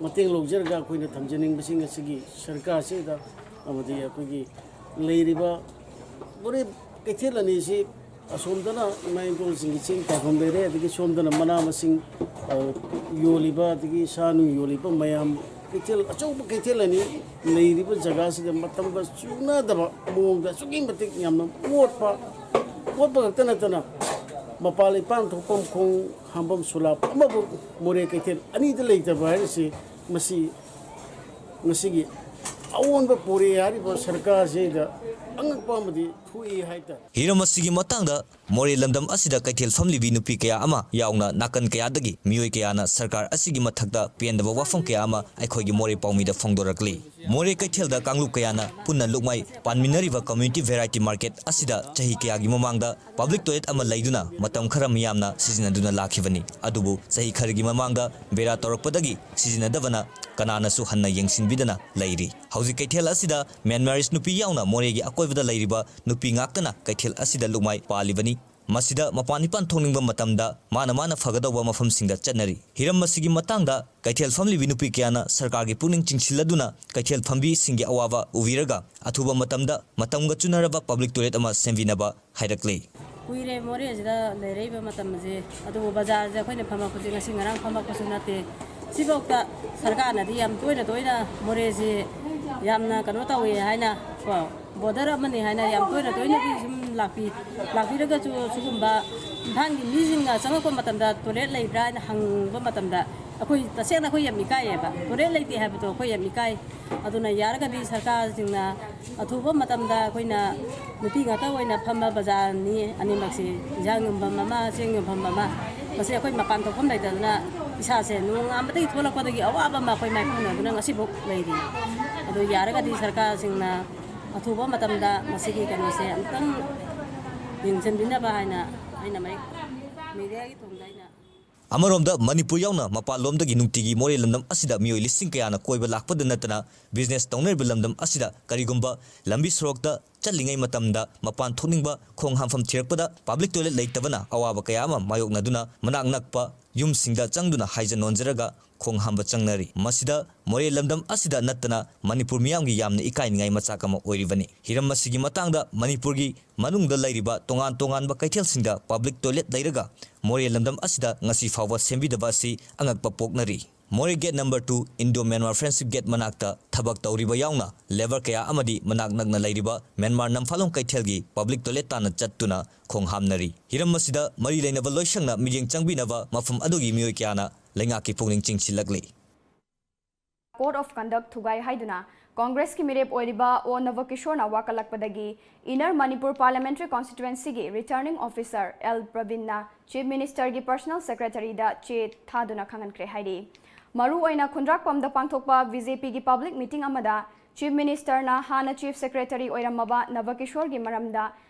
ꯃꯇꯦꯡ ꯂꯧꯖꯔꯒ ꯑꯩꯈꯣꯏꯅ ꯊꯝꯖꯅꯤꯡꯕꯁꯤꯡ ꯑꯁꯤꯒꯤ ꯁꯔꯀꯥꯔꯁꯤꯗ ꯑꯃꯗꯤ ꯑꯩꯈꯣꯏꯒꯤ ꯂꯩꯔꯤꯕ ꯃꯣꯔꯦ ꯀꯩꯊꯦꯜ ꯑꯅꯤꯁꯤ ꯑꯁꯣꯝꯗꯅ ꯏꯃꯥ ꯏꯪꯈꯣꯜꯁꯤꯡꯒꯤ ꯆꯦꯡ ꯇꯥꯐꯝ ꯂꯩꯔꯦ, ꯑꯗꯒꯤ ꯁꯣꯝꯗꯅ ꯃꯅꯥ ꯃꯁꯤꯡ, ꯑ, ꯌꯣꯜꯂꯤꯕ, ꯑꯗꯒꯤ ꯁꯥ ꯅꯨꯡ ꯌꯣꯜꯂꯤꯕ ꯃꯌꯥꯝ, ꯀꯩꯊꯦꯜ, ꯑꯆꯧꯕ ꯀꯩꯊꯦꯜ ꯑꯅꯤ ꯂꯩꯔꯤꯕ ꯖꯒꯥꯁꯤꯗ ꯃꯇꯝꯒ ꯆꯨꯅꯗꯕ ꯃꯑꯣꯡꯗ ꯑꯁꯨꯛꯀꯤ ꯃꯇꯤꯛ ꯌꯥꯝꯅ ꯃꯣꯠꯄ, ꯃꯣꯠꯄ ꯈꯛꯇ ꯅꯠꯇꯅ ꯃꯄꯥꯟ ꯏꯄꯥꯟ ꯊꯣꯛꯐꯝ ꯈꯣꯡ ꯍꯥꯝꯐꯝ ꯁꯨꯂꯥꯞ ꯑꯃꯕꯨ ꯃꯣꯔꯦ ꯀꯩꯊꯦꯜ ꯑꯅꯤꯗ ꯂꯩꯇꯕ ꯍꯥꯏꯔꯤꯁꯤ, ꯃꯁꯤ ꯉꯁꯤꯒꯤ ꯑꯑꯣꯟꯕ ꯄꯨꯔꯛꯑꯦ ꯍꯥꯏꯔꯤꯕ ꯁꯔꯀꯥꯔꯁꯤꯗ ꯑꯉꯛꯄ ꯑꯃꯗꯤ ꯊꯣꯛꯏ ꯍꯥꯏꯇꯥꯔꯦ꯫ ꯍꯤꯔꯝ ꯑꯁꯤꯒꯤ ꯃꯇꯥꯡꯗ ꯃꯣꯔꯦ ꯂꯝꯗꯝ ꯑꯁꯤꯗ ꯀꯩꯊꯦꯜ ꯐꯝꯂꯤꯕꯤ ꯅꯨꯄꯤ ꯀꯌꯥ ꯑꯃ ꯌꯥꯎꯅ ꯅꯥꯀꯟ ꯀꯌꯥꯗꯒꯤ ꯃꯤꯑꯣꯏ ꯀꯌꯥꯅ ꯁꯔꯀꯥꯔ ꯑꯁꯤꯒꯤ ꯃꯊꯛꯇ ꯄꯦꯟꯗꯕ ꯋꯥꯐꯝ ꯀꯌꯥ ꯑꯃ ꯑꯩꯈꯣꯏꯒꯤ ꯃꯣꯔꯦ ꯄꯥꯎꯃꯤꯗ ꯐꯣꯡꯗꯣꯔꯛꯂꯤ꯫ ꯃꯣꯔꯦ ꯀꯩꯊꯦꯜꯗ ꯀꯥꯡꯂꯨꯞ ꯀꯌꯥꯅ ꯄꯨꯟꯅ ꯂꯨꯞꯃꯥꯏ ꯄꯥꯟꯃꯤꯟꯅꯔꯤꯕ ꯀꯝꯃ꯭ꯌꯨꯅꯤꯇꯤ ꯚꯦꯔꯥꯏꯇꯤ ꯃꯥꯔꯀꯦꯠ ꯑꯁꯤꯗ ꯆꯍꯤ ꯀꯌꯥꯒꯤ ꯃꯃꯥꯡꯗ ꯄꯕ꯭ꯂꯤꯛ ꯇꯣꯏꯂꯦꯠ ꯑꯃ ꯂꯩꯗꯨꯅ ꯃꯇꯝ ꯈꯔ ꯃꯤꯌꯥꯝꯅ ꯁꯤꯖꯤꯟꯅꯗꯨꯅ ꯂꯥꯛꯈꯤꯕꯅꯤ꯫ ꯑꯗꯨꯕꯨ ꯆꯍꯤ ꯈꯔꯒꯤ ꯃꯃꯥꯡꯗ ꯕꯦꯔꯥ ꯇꯧꯔꯛꯄꯗꯒꯤ ꯁꯤꯖꯤꯟꯅꯗꯕꯅ ꯀꯅꯥꯅꯁꯨ ꯍꯟꯅ ꯌꯦꯡꯁꯤꯟꯕꯤꯗꯅ ꯂꯩꯔꯤ꯫ ꯍꯧꯖꯤꯛ ꯀꯩꯊꯦꯜ ꯑꯁꯤꯗ ꯃ꯭ꯌꯥꯟꯃꯥꯔꯤꯁ ꯅꯨꯄꯤ ꯌꯥꯎꯅ ꯃꯣꯔꯦꯒꯤ ꯑꯀꯣꯏꯕꯗ ꯂꯩꯔꯤꯕ ꯅꯨꯄꯤ ꯉꯥꯛꯇꯅ ꯀꯩꯊꯦꯜ ꯑꯁꯤꯗ ꯂꯨꯛꯃꯥꯏ ꯄꯥꯜꯂꯤꯕꯅꯤ꯫ ꯃꯁꯤꯗ ꯃꯄꯥꯟ ꯏꯄꯥꯟ ꯊꯣꯛꯅꯤꯡꯕ ꯃꯇꯝꯗ ꯃꯥꯅ ꯃꯥꯅ ꯐꯒꯗꯧꯕ ꯃꯐꯝꯁꯤꯡꯗ ꯆꯠꯅꯔꯤ꯫ ꯍꯤꯔꯝ ꯑꯁꯤꯒꯤ ꯃꯇꯥꯡꯗ ꯀꯩꯊꯦꯜ ꯐꯝꯂꯤꯕꯤ ꯅꯨꯄꯤ ꯀꯌꯥꯅ ꯁꯔꯀꯥꯔꯒꯤ ꯄꯨꯛꯅꯤꯡ ꯆꯤꯡꯁꯤꯜꯂꯗꯨꯅ ꯀꯩꯊꯦꯜ ꯐꯝꯕꯤꯁꯤꯡꯒꯤ ꯑꯋꯥꯕ ꯎꯕꯤꯔꯒ ꯑꯊꯨꯕ ꯃꯇꯝꯗ ꯃꯇꯝꯒ ꯆꯨꯅꯔꯕ ꯄꯕ꯭ꯂꯤꯛ ꯇꯣꯏꯂꯦꯠ ꯑꯃ ꯁꯦꯝꯕꯤꯅꯕ ꯍꯥꯏꯔꯛꯂꯤ꯫ ꯀꯨꯏꯔꯦ ꯃꯣꯔꯦꯁꯤꯗ ꯂꯩꯔꯛꯏꯕ ꯃꯇꯝꯁꯦ, ꯑꯗꯨꯕꯨ ꯕꯖꯥꯔꯁꯦ ꯑꯩꯈꯣꯏꯅ ꯐꯝꯃꯛꯄꯁꯦ ꯉꯁꯤ ꯉꯔꯥꯡ ꯐꯝꯃꯛꯄꯁꯨ ꯅꯠꯇꯦ꯫ ꯁꯤꯐꯥꯎꯗ ꯁꯔꯀꯥꯔꯅꯗꯤ ꯌꯥꯝ ꯇꯣꯏꯅ ꯇꯣꯏꯅ ꯃꯣꯔꯦꯁꯤ ꯌꯥꯝꯅ ꯀꯩꯅꯣ ꯇꯧꯏ ꯍꯥꯏꯅ ꯀꯣ, ꯕꯣꯔꯗꯔ ꯑꯃꯅꯤ ꯍꯥꯏꯅ ꯌꯥꯝ ꯇꯣꯏꯅ ꯇꯣꯏꯅꯗꯤ ꯁꯨꯝ ꯂꯥꯛꯄꯤ꯫ ꯂꯥꯛꯄꯤꯔꯒꯁꯨ ꯁꯤꯒꯨꯝꯕ ꯏꯝꯐꯥꯜꯒꯤ ꯃꯤꯁꯤꯡꯅ ꯆꯪꯉꯛꯄ ꯃꯇꯝꯗ ꯇꯣꯏꯂꯦꯠ ꯂꯩꯕ꯭ꯔꯥ ꯍꯥꯏꯅ ꯍꯪꯕ ꯃꯇꯝꯗ ꯑꯩꯈꯣꯏ ꯇꯁꯦꯡꯅ ꯑꯩꯈꯣꯏ ꯌꯥꯝ ꯏꯀꯥꯏꯌꯦꯕ, ꯇꯣꯏꯂꯦꯠ ꯂꯩꯇꯦ ꯍꯥꯏꯕꯗꯣ ꯑꯩꯈꯣꯏ ꯌꯥꯝ ꯏꯀꯥꯏ꯫ ꯑꯗꯨꯅ ꯌꯥꯔꯒꯗꯤ ꯁꯔꯀꯥꯔꯁꯤꯡꯅ ꯑꯊꯨꯕ ꯃꯇꯝꯗ ꯑꯩꯈꯣꯏꯅ ꯅꯨꯄꯤ ꯉꯥꯛꯇ ꯑꯣꯏꯅ ꯐꯝꯕ ꯕꯖꯥꯔꯅꯤ ꯑꯅꯤꯃꯛꯁꯤ, ꯏꯟꯖꯥꯡ ꯌꯣꯟꯐꯝ ꯑꯃ, ꯆꯦꯡ ꯌꯣꯟꯐꯝ ꯑꯃ, ꯃꯁꯤ ꯑꯩꯈꯣꯏ ꯃꯄꯥꯟ ꯊꯣꯛꯐꯝ ꯂꯩꯇꯗꯅ ꯏꯁꯥꯁꯦ ꯅꯣꯡꯉꯥꯟꯕꯗꯒꯤ ꯊꯣꯛꯂꯛꯄꯗꯒꯤ ꯑꯋꯥꯕ ꯑꯃ ꯑꯩꯈꯣꯏ ꯃꯥꯏꯄꯨꯅꯗꯨꯅ ꯉꯁꯤꯐꯥꯎ ꯂꯩꯔꯤ꯫ ꯑꯗꯨ ꯌꯥꯔꯒꯗꯤ ꯁꯔꯀꯥꯔꯁꯤꯡꯅ ꯑꯊꯨꯕ ꯃꯇꯝꯗ ꯃꯁꯤꯒꯤ ꯀꯩꯅꯣꯁꯦ ꯑꯃꯨꯛꯇꯪ ꯌꯦꯡꯁꯤꯟꯕꯤꯅꯕ ꯍꯥꯏꯅ ꯑꯩꯅ ꯃꯌꯦꯛ ꯃꯦꯗꯤꯌꯥꯒꯤ ꯊꯣꯡꯗ ꯑꯩꯅ ꯑꯃꯔꯣꯝꯗ ꯃꯅꯤꯄꯨꯔ ꯌꯥꯎꯅ ꯃꯄꯥꯟ ꯂꯣꯝꯗꯒꯤ ꯅꯨꯡꯇꯤꯒꯤ ꯃꯣꯔꯦ ꯂꯝꯗꯝ ꯑꯁꯤꯗ ꯃꯤꯑꯣꯏ ꯂꯤꯁꯤꯡ ꯀꯌꯥꯅ ꯀꯣꯏꯕ ꯂꯥꯛꯄꯗ ꯅꯠꯇꯅ ꯕꯤꯖꯤꯅꯦꯁ ꯇꯧꯅꯔꯤꯕ ꯂꯝꯗꯝ ꯑꯁꯤꯗ ꯀꯔꯤꯒꯨꯝꯕ ꯂꯝꯕꯤ ꯁꯣꯔꯣꯛꯇ ꯆꯠꯂꯤꯉꯩ ꯃꯇꯝꯗ ꯃꯄꯥꯟ ꯊꯣꯛꯅꯤꯡꯕ ꯈꯣꯡ ꯍꯥꯝꯐꯝ ꯊꯤꯔꯛꯄꯗ ꯄꯕ꯭ꯂꯤꯛ ꯇꯣꯏꯂꯦꯠ ꯂꯩꯇꯕꯅ ꯑꯋꯥꯕ ꯀꯌꯥ ꯑꯃ ꯃꯥꯌꯣꯛꯅꯗꯨꯅ ꯃꯅꯥꯛ ꯅꯛꯄ ꯌꯨꯝꯁꯤꯡꯗ ꯆꯪꯗꯨꯅ ꯍꯥꯏꯖ ꯅꯣꯟꯖꯔꯒ ꯈꯣꯡ ꯍꯥꯝꯕ ꯆꯪꯅꯔꯤ꯫ ꯃꯁꯤꯗ ꯃꯣꯔꯦ ꯂꯝꯗꯝ ꯑꯁꯤꯗ ꯅꯠꯇꯅ ꯃꯅꯤꯄꯨꯔ ꯃꯤꯌꯥꯝꯒꯤ ꯌꯥꯝꯅ ꯏꯀꯥꯏꯅꯤꯡꯉꯥꯏ ꯃꯆꯥꯛ ꯑꯃ ꯑꯣꯏꯔꯤꯕꯅꯤ꯫ ꯍꯤꯔꯝ ꯑꯁꯤꯒꯤ ꯃꯇꯥꯡꯗ ꯃꯅꯤꯄꯨꯔꯒꯤ ꯃꯅꯨꯡꯗ ꯂꯩꯔꯤꯕ ꯇꯣꯉꯥꯟ ꯇꯣꯉꯥꯟꯕ ꯀꯩꯊꯦꯜꯁꯤꯡꯗ ꯄꯕ꯭ꯂꯤꯛ ꯇꯣꯏꯂꯦꯠ ꯂꯩꯔꯒ ꯃꯣꯔꯦ ꯂꯝꯗꯝ ꯑꯁꯤꯗ ꯉꯁꯤ ꯐꯥꯎꯕ ꯁꯦꯝꯕꯤꯗꯕ ꯑꯁꯤ ꯑꯉꯛꯄ ꯄꯣꯛꯅꯔꯤ꯫ Moreh gate number two Indo Myanmar friendship gate ꯃꯅꯥꯛꯇ ꯊꯕꯛ ꯇꯧꯔꯤꯕ ꯌꯥꯎꯅ ꯂꯦꯕꯔ ꯀꯌꯥ ꯑꯃꯗꯤ ꯃꯅꯥꯛ ꯅꯛꯅ ꯂꯩꯔꯤꯕ ꯃ꯭ꯌꯥꯟꯃꯥꯔ ꯅꯝꯐꯥꯂꯣꯡ ꯀꯩꯊꯦꯜꯒꯤ ꯄꯕ꯭ꯂꯤꯛ ꯇꯣꯏꯂꯦꯠ ꯇꯥꯟꯅ ꯆꯠꯇꯨꯅ ꯈꯣꯡ ꯍꯥꯝꯅꯔꯤ꯫ ꯍꯤꯔꯝ ꯑꯁꯤꯗ ꯃꯔꯤ ꯂꯩꯅꯕ ꯂꯣꯏꯁꯪꯅ ꯃꯤꯠꯌꯦꯡ ꯆꯪꯕꯤꯅꯕ ꯃꯐꯝ ꯑꯗꯨꯒꯤ ꯃꯤꯑꯣꯏ ꯀꯌꯥꯅ ꯂꯩꯉꯥꯛꯀꯤ ꯄꯨꯛꯅꯤꯡ ꯆꯤꯡꯁꯤꯜꯂꯛꯂꯤ꯫ Code of Conduct ꯊꯨꯒꯥꯏ ꯍꯥꯏꯗꯨꯅ ꯀꯣꯡꯒ꯭ꯔꯦꯁꯀꯤ ꯃꯤꯔꯦꯞ ꯑꯣꯏꯔꯤꯕ ꯑꯣ ꯅꯕꯀꯤꯁꯣꯔꯅ ꯋꯥꯀꯠꯂꯛꯄꯗꯒꯤ ꯏꯟꯅꯔ ꯃꯅꯤꯄꯨꯔ ꯄꯥꯔꯂꯤꯌꯥꯃꯦꯟꯇꯔꯤ ꯀꯣꯟꯁꯇꯤꯇ꯭ꯋꯦꯟꯁꯤꯒꯤ ꯔꯤꯇꯔꯅꯤꯡ ꯑꯣꯐꯤꯁꯔ ꯑꯦꯜ ꯄ꯭ꯔꯕꯤꯟꯅ ꯆꯤꯐ ꯃꯤꯅꯤꯁꯇꯔꯒꯤ ꯄꯔꯁꯣꯅꯦꯜ ꯁꯦꯀ꯭ꯔꯦꯇꯔꯤꯗ ꯆꯦ ꯊꯥꯗꯨꯅ ꯈꯪꯍꯟꯈ꯭ꯔꯦ ꯍꯥꯏꯔꯤ꯫ ꯃꯔꯨ ꯑꯣꯏꯅ ꯈꯨꯟꯗ꯭ꯔꯥꯛꯄꯝꯗ ꯄꯥꯡꯊꯣꯛꯄ ꯕꯤ ꯖꯦ ꯄꯤꯒꯤ ꯄꯕ꯭ꯂꯤꯛ ꯃꯤꯇꯤꯡ ꯑꯃꯗ ꯆꯤꯐ ꯃꯤꯅꯤꯁꯇꯔꯅ ꯍꯥꯟꯅ ꯆꯤꯐ ꯁꯦꯀ꯭ꯔꯦꯇꯔꯤ ꯑꯣꯏꯔꯝꯃꯕ ꯅꯕꯀꯤꯁꯣꯔꯒꯤ ꯃꯔꯝꯗ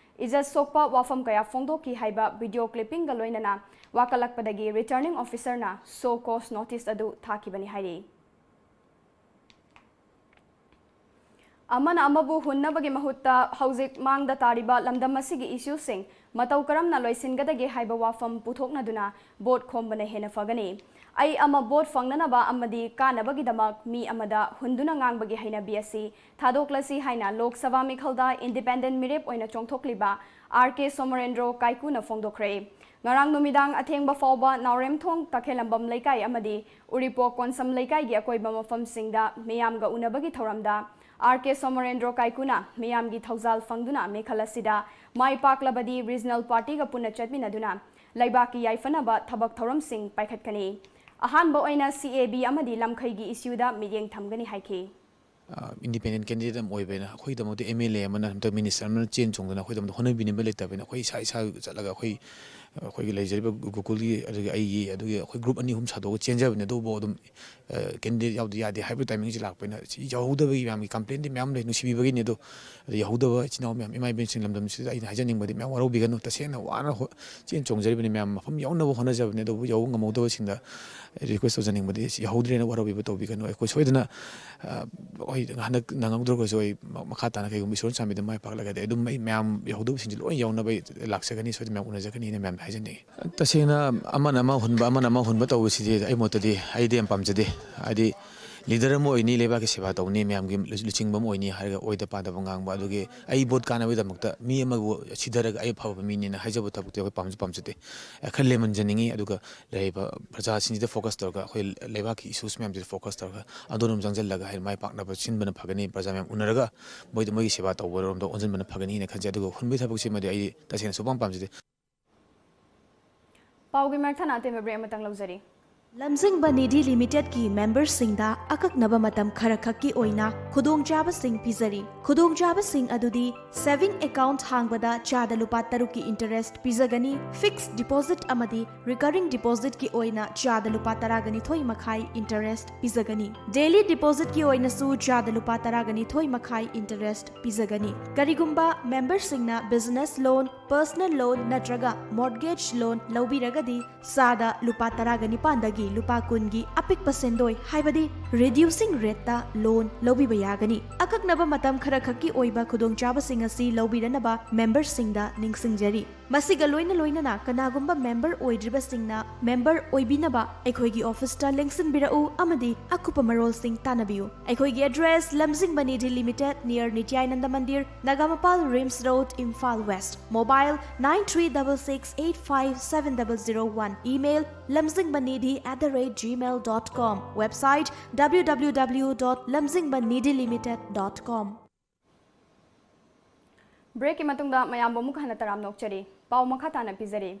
ꯏꯖꯠ ꯁꯣꯛꯄ ꯋꯥꯐꯝ ꯀꯌꯥ ꯐꯣꯡꯗꯣꯛꯈꯤ ꯍꯥꯏꯕ ꯚꯤꯗꯤꯑꯣ ꯀ꯭ꯂꯤꯞꯄꯤꯡꯒ ꯂꯣꯏꯅꯅ ꯋꯥꯀꯠꯂꯛꯄꯗꯒꯤ ꯔꯤꯇꯔꯅꯤꯡ ꯑꯣꯐꯤꯁꯔꯅ ꯁꯣ ꯀꯣꯁ ꯅꯣꯇꯤꯁ ꯑꯗꯨ ꯊꯥꯈꯤꯕꯅꯤ ꯍꯥꯏꯔꯤ꯫ ꯑꯃꯅ ꯑꯃꯕꯨ ꯍꯨꯟꯅꯕꯒꯤ ꯃꯍꯨꯠꯇ ꯍꯧꯖꯤꯛ ꯃꯥꯡꯗ ꯇꯥꯔꯤꯕ ꯂꯝꯗꯝ ꯑꯁꯤꯒꯤ ꯏꯁꯨꯁꯤꯡ ꯃꯇꯧ ꯀꯔꯝꯅ ꯂꯣꯏꯁꯤꯟꯒꯗꯒꯦ ꯍꯥꯏꯕ ꯋꯥꯐꯝ ꯄꯨꯊꯣꯛꯅꯗꯨꯅ ꯚꯣꯠ ꯈꯣꯝꯕꯅ ꯍꯦꯟꯅ ꯐꯒꯅꯤ꯫ ꯑꯩ ꯑꯃ ꯚꯣꯠ ꯐꯪꯅꯅꯕ ꯑꯃꯗꯤ ꯀꯥꯅꯕꯒꯤꯗꯃꯛ ꯃꯤ ꯑꯃꯗ ꯍꯨꯟꯗꯨꯅ ꯉꯥꯡꯕꯒꯤ ꯍꯩꯅꯕꯤ ꯑꯁꯤ ꯊꯥꯗꯣꯛꯂꯁꯤ ꯍꯥꯏꯅ ꯂꯣꯛ ꯁꯚꯥ ꯃꯤꯈꯜꯗ ꯏꯟꯗꯤꯄꯦꯟꯗꯦꯟ ꯃꯤꯔꯦꯞ ꯑꯣꯏꯅ ꯆꯣꯡꯊꯣꯛꯂꯤꯕ ꯑꯥꯔ ꯀꯦ ꯁꯣꯃꯣꯔꯦꯟꯗ꯭ꯔꯣ ꯀꯥꯏꯀꯨꯅ ꯐꯣꯡꯗꯣꯛꯈ꯭ꯔꯦ꯫ ꯉꯔꯥꯡ ꯅꯨꯃꯤꯗꯥꯡ ꯑꯊꯦꯡꯕ ꯐꯥꯎꯕ ꯅꯥꯎꯔꯦꯝꯊꯣꯡ ꯇꯈꯦꯜꯂꯝꯕꯝ ꯂꯩꯀꯥꯏ ꯑꯃꯗꯤ ꯎꯔꯤꯄꯣꯛ ꯀꯣꯟꯁꯝ ꯂꯩꯀꯥꯏꯒꯤ ꯑꯀꯣꯏꯕ ꯃꯐꯝꯁꯤꯡꯗ ꯃꯤꯌꯥꯝꯒ ꯎꯅꯕꯒꯤ ꯊꯧꯔꯝꯗ ꯑꯥꯔ ꯀꯦ ꯁꯣꯃꯣꯔꯦꯟꯗ꯭ꯔꯣ ꯀꯥꯏꯀꯨꯅ ꯃꯤꯌꯥꯝꯒꯤ ꯊꯧꯖꯥꯜ ꯐꯪꯗꯨꯅ ꯃꯤꯈꯜ ꯑꯁꯤꯗ ꯃꯥꯏ ꯄꯥꯛꯂꯕꯗꯤ ꯔꯤꯖꯅꯦꯜ ꯄꯥꯔꯇꯤꯒ ꯄꯨꯟꯅ ꯆꯠꯃꯤꯟꯅꯗꯨꯅ ꯂꯩꯕꯥꯛꯀꯤ ꯌꯥꯏꯐꯅꯕ ꯊꯕꯛ ꯊꯧꯔꯝꯁꯤꯡ ꯄꯥꯏꯈꯠꯀꯅꯤ꯫ ꯑꯍꯥꯟꯕ ꯑꯣꯏꯅ ꯁꯤ ꯑꯦ ꯕꯤ ꯑꯃꯗꯤ ꯂꯝꯈꯩꯒꯤ ꯏꯁꯨꯗ ꯃꯤꯠꯌꯦꯡ ꯊꯝꯒꯅꯤ ꯍꯥꯏꯈꯤ꯫ ꯏꯟꯗꯤꯄꯦꯟꯗꯦꯟ ꯀꯦꯟꯗꯤꯗꯦꯠ ꯑꯃ ꯑꯣꯏꯕꯅ ꯑꯩꯈꯣꯏꯒꯤꯗꯃꯛꯇ ꯑꯦꯝ ꯑꯦꯜ ꯑꯦ ꯑꯃꯅ ꯅꯠꯇ꯭ꯔꯒ ꯃꯤꯅꯤꯁꯇꯔ ꯑꯃꯅ ꯆꯦꯟ ꯆꯣꯡꯗꯅ ꯑꯩꯈꯣꯏꯒꯤꯗꯃꯛꯇ ꯍꯣꯠꯅꯕꯤꯅꯕ ꯂꯩꯇꯕꯅꯤꯅ ꯑꯩꯈꯣꯏ ꯏꯁꯥ ꯏꯁꯥ ꯆꯠꯂꯒ ꯑꯩꯈꯣꯏ ꯑꯩꯈꯣꯏꯒꯤ ꯂꯩꯖꯔꯤꯕ ꯒꯨꯀꯨꯜꯒꯤ ꯑꯗꯒꯤ ꯑꯩꯒꯤ ꯑꯗꯨꯒꯤ ꯑꯩꯈꯣꯏ ꯒ꯭ꯔꯨꯞ ꯑꯅꯤ ꯑꯍꯨꯝ ꯁꯥꯗꯣꯛꯑꯒ ꯆꯦꯟꯖꯕꯅꯤ꯫ ꯑꯗꯨꯕꯨ ꯑꯗꯨꯝ ꯀꯦꯟꯗꯤꯗꯦꯠ ꯌꯥꯎꯗ ꯌꯥꯗꯦ ꯍꯥꯏꯕꯒꯤ ꯇꯥꯏꯃꯤꯡꯁꯤ ꯂꯥꯛꯄꯅꯤꯅ ꯁꯤ ꯌꯧꯍꯧꯗꯕꯒꯤ ꯃꯌꯥꯝꯒꯤ ꯀꯝꯄ꯭ꯂꯦꯟꯗꯤ ꯃꯌꯥꯝ ꯂꯩ, ꯅꯨꯡꯁꯤꯕꯤꯕꯒꯤꯅꯤ꯫ ꯑꯗꯣ ꯑꯗ ꯌꯧꯍꯧꯗꯕ ꯏꯆꯤꯟ ꯏꯅꯥꯎ ꯃꯌꯥꯝ, ꯏꯃꯥ ꯏꯕꯦꯟꯁꯤꯡ, ꯂꯝꯗꯝꯁꯤꯗ ꯑꯩꯅ ꯍꯥꯏꯖꯅꯤꯡꯕꯗꯤ ꯃꯌꯥꯝ ꯋꯥꯔꯧꯕꯤꯒꯅꯨ꯫ ꯇꯁꯦꯡꯅ ꯋꯥꯅ ꯍꯣ- ꯆꯦꯟ ꯆꯣꯡꯖꯔꯤꯕꯅꯤ ꯃꯌꯥꯝ, ꯃꯐꯝ ꯌꯧꯅꯕ ꯍꯣꯠꯅꯖꯕꯅꯤ꯫ ꯑꯗꯨꯕꯨ ꯌꯧꯕ ꯉꯝꯍꯧꯗꯕꯁꯤꯡꯗ ꯔꯤꯀ꯭ꯋꯦꯁ ꯇꯧꯖꯅꯤꯡꯕꯗꯤ ꯁꯤ ꯌꯧꯍꯧꯗ꯭ꯔꯦꯅ ꯋꯥꯔꯧꯕꯤꯕ ꯇꯧꯕꯤꯒꯅꯨ꯫ ꯑꯩꯈꯣꯏ ꯁꯣꯏꯗꯅ ꯑ, ꯍꯣꯏ, ꯍꯟꯗꯛ ꯅꯪꯍꯧꯗ꯭ꯔꯒꯁꯨ ꯑꯩ ꯃ- ꯃꯈꯥ ꯇꯥꯅ ꯀꯩꯒꯨꯝꯕ ꯏꯁꯣꯔꯅ ꯆꯥꯟꯕꯤꯗꯨꯅ ꯃꯥꯏ ꯄꯥꯛꯂꯒꯗꯤ ꯑꯩ ꯑꯗꯨꯝ ꯑꯩ ꯃꯌꯥꯝ ꯌꯧꯍꯧꯗꯕꯁꯤꯡꯁꯤ ꯂꯣꯏ ꯌꯧꯅꯕ ꯑꯩ ꯂꯥꯛꯆꯒꯅꯤ, ꯁꯣꯏꯗꯅ ꯃꯌꯥꯝ ꯎꯅꯖꯒꯅꯤꯅ ꯃꯌꯥꯝꯗ ꯍꯥꯏꯖꯅꯤꯡꯉꯤ꯫ ꯇꯁꯦꯡꯅ ꯑꯃꯅ ꯑꯃ ꯍꯨꯟꯕ, ꯑꯃꯅ ꯑꯃ ꯍꯨꯟꯕ ꯇꯧꯕꯁꯤꯗꯤ ꯑꯩ ꯃꯣꯠꯇꯗꯤ ꯑꯩꯗꯤ ꯌꯥꯝ ꯄꯥꯝꯖꯗꯦ꯫ ꯍꯥꯏꯗꯤ ꯂꯤꯗꯔ ꯑꯃ ꯑꯣꯏꯅꯤ, ꯂꯩꯕꯥꯛꯀꯤ ꯁꯦꯕꯥ ꯇꯧꯅꯤ, ꯃꯌꯥꯝꯒꯤ ꯂꯨ- ꯂꯨꯆꯤꯡꯕ ꯑꯃ ꯑꯣꯏꯅꯤ ꯍꯥꯏꯔꯒ ꯑꯣꯏꯗ ꯄꯥꯗꯕ ꯉꯥꯡꯕ, ꯑꯗꯨꯒꯤ ꯑꯩ ꯚꯣꯠ ꯀꯥꯟꯅꯕꯒꯤꯗꯃꯛꯇ ꯃꯤ ꯑꯃꯕꯨ ꯁꯤꯊꯔꯒ ꯑꯩ ꯑꯐꯕ ꯃꯤꯅꯦꯅ ꯍꯥꯏꯖꯕ ꯊꯕꯛꯇꯤ ꯑꯩꯈꯣꯏ ꯄꯥꯝꯁꯨ ꯄꯥꯝꯖꯗꯦ꯫ ꯑ, ꯈꯔ ꯂꯦꯝꯍꯟꯖꯅꯤꯡꯉꯤ꯫ ꯑꯗꯨꯒ ꯂꯩꯔꯤꯕ ꯄ꯭ꯔꯖꯥꯁꯤꯡꯁꯤꯗ ꯐꯣꯀꯁ ꯇꯧꯔꯒ, ꯑꯩꯈꯣꯏ ꯂꯩꯕꯥꯛꯀꯤ ꯏꯁꯨꯁ ꯃꯌꯥꯝꯁꯤꯗ ꯐꯣꯀꯁ ꯇꯧꯔꯒ ꯑꯗꯣꯝꯗ ꯆꯪꯁꯤꯜꯂꯒ ꯍꯥꯏꯗꯤ ꯃꯥꯏ ꯄꯥꯛꯅꯕ ꯁꯤꯟꯕꯅ ꯐꯒꯅꯤ, ꯄ꯭ꯔꯖꯥ ꯃꯌꯥꯝ ꯎꯅꯔꯒ ꯃꯣꯏꯗ ꯃꯣꯏꯒꯤ ꯁꯦꯕꯥ ꯇꯧꯕꯔꯣꯝꯗ ꯑꯣꯟꯁꯤꯟꯕꯅ ꯐꯒꯅꯤꯅ ꯈꯟꯖꯩ꯫ ꯑꯗꯨꯒ ꯍꯨꯟꯕꯒꯤ ꯊꯕꯛꯁꯤꯃꯗꯤ ꯑꯩ ꯇꯁꯦꯡꯅ ꯁꯨꯡꯄꯥꯝ ꯄꯥꯝꯖꯗꯦ꯫ ꯄꯥꯎꯒꯤ ꯃꯔꯛ ꯊꯠꯅ ꯑꯇꯦꯟꯕ ꯕ꯭ꯔꯦꯛ ꯑꯃꯇꯪ ꯂꯧꯖꯔꯤ꯫ ꯂꯝꯖꯤꯡꯕ ꯅꯤꯙꯤ ꯂꯤꯃꯤꯇꯦꯗꯀꯤ ꯃꯦꯝꯕꯔꯁꯤꯡꯗ ꯑꯀꯛꯅꯕ ꯃꯇꯝ ꯈꯔꯈꯛꯀꯤ ꯑꯣꯏꯅ ꯈꯨꯗꯣꯡꯆꯥꯕꯁꯤꯡ ꯄꯤꯖꯔꯤ꯫ ꯈꯨꯗꯣꯡꯆꯥꯕꯁꯤꯡ ꯑꯗꯨꯗꯤ ꯁꯦꯚꯤꯡ ꯑꯦꯀꯥꯎꯟꯠ ꯍꯥꯡꯕꯗ ꯆꯥꯗ ꯂꯨꯄꯥ ꯇꯔꯨꯛꯀꯤ ꯏꯟꯇꯔꯦꯁ꯭ꯠ ꯄꯤꯖꯒꯅꯤ, ꯐꯤꯛꯁ ꯗꯤꯄꯣꯖꯤꯠ ꯑꯃꯗꯤ ꯔꯤꯀꯔꯤꯡ ꯗꯤꯄꯣꯖꯤꯠꯀꯤ ꯑꯣꯏꯅ ꯆꯥꯗ ꯂꯨꯄꯥ ꯇꯔꯥꯒ ꯅꯤꯊꯣꯏ ꯃꯈꯥꯏ ꯏꯟꯇꯔꯦꯁ꯭ꯠ ꯄꯤꯖꯒꯅꯤ꯫ ꯗꯦꯂꯤ ꯗꯤꯄꯣꯖꯤꯠꯀꯤ ꯑꯣꯏꯅꯁꯨ ꯆꯥꯗ ꯂꯨꯄꯥ ꯇꯔꯥꯒ ꯅꯤꯊꯣꯏ ꯃꯈꯥꯏ ꯏꯟꯇꯔꯦꯁ꯭ꯠ ꯄꯤꯖꯒꯅꯤ꯫ ꯀꯔꯤꯒꯨꯝꯕ ꯃꯦꯝꯕꯔꯁꯤꯡꯅ ꯕꯤꯖꯤꯅꯦꯁ ꯂꯣꯟ, ꯄꯔꯁꯅꯦꯜ ꯂꯣꯟ ꯅꯠꯇ꯭ꯔꯒ ꯃꯣꯔꯠꯒꯦꯖ ꯂꯣꯟ ꯂꯧꯕꯤꯔꯒꯗꯤ ꯆꯥꯗ ꯂꯨꯄꯥ ꯇꯔꯥꯒ ꯅꯤꯄꯥꯟꯗꯒꯤ ꯂꯨꯄꯥ ꯀꯨꯟꯒꯤ ꯑꯄꯤꯛꯄ ꯁꯦꯟꯗꯣꯏ, ꯍꯥꯏꯕꯗꯤ reducing rateꯇ loan ꯂꯧꯕꯤꯕ ꯌꯥꯒꯅꯤ꯫ ꯑꯀꯛꯅꯕ ꯃꯇꯝ ꯈꯔꯈꯛꯀꯤ ꯑꯣꯏꯕ ꯈꯨꯗꯣꯡꯆꯥꯕꯁꯤꯡ ꯑꯁꯤ ꯂꯧꯕꯤꯔꯅꯕ memberꯁꯤꯡꯗ ꯅꯤꯡꯁꯤꯡꯖꯔꯤ꯫ ꯃꯁꯤꯒ ꯂꯣꯏꯅ ꯂꯣꯏꯅꯅ ꯀꯅꯥꯒꯨꯝꯕ member ꯑꯣꯏꯗ꯭ꯔꯤꯕꯁꯤꯡꯅ member ꯑꯣꯏꯕꯤꯅꯕ ꯑꯩꯈꯣꯏꯒꯤ officeꯇ ꯂꯦꯡꯁꯤꯟꯕꯤꯔꯛꯎ ꯑꯃꯗꯤ ꯑꯀꯨꯞꯄ ꯃꯔꯣꯜꯁꯤꯡ ꯇꯥꯟꯅꯕꯤꯌꯨ꯫ ꯑꯩꯈꯣꯏꯒꯤ address: ꯂꯝꯖꯤꯡꯕ Nidhi Limited, near ꯅꯤꯇ꯭ꯌꯥꯅꯟꯗ Mandir, Nagamapal, RIMS Road, Imphal West. Mobile: nine three double six eight five seven double zero one. Email: lamzingbanidhi at the rate gmail dot com. Website: www dot lamzingbanidhilimited dot com. Breakꯀꯤ ꯃꯇꯨꯡꯗ ꯃꯌꯥꯝꯕꯨ ꯑꯃꯨꯛ ꯍꯟꯅ ꯇꯔꯥꯝꯅ ꯑꯣꯛꯆꯔꯤ꯫ ꯄꯥꯎ ꯃꯈꯥ ꯇꯥꯅ ꯄꯤꯖꯔꯤ꯫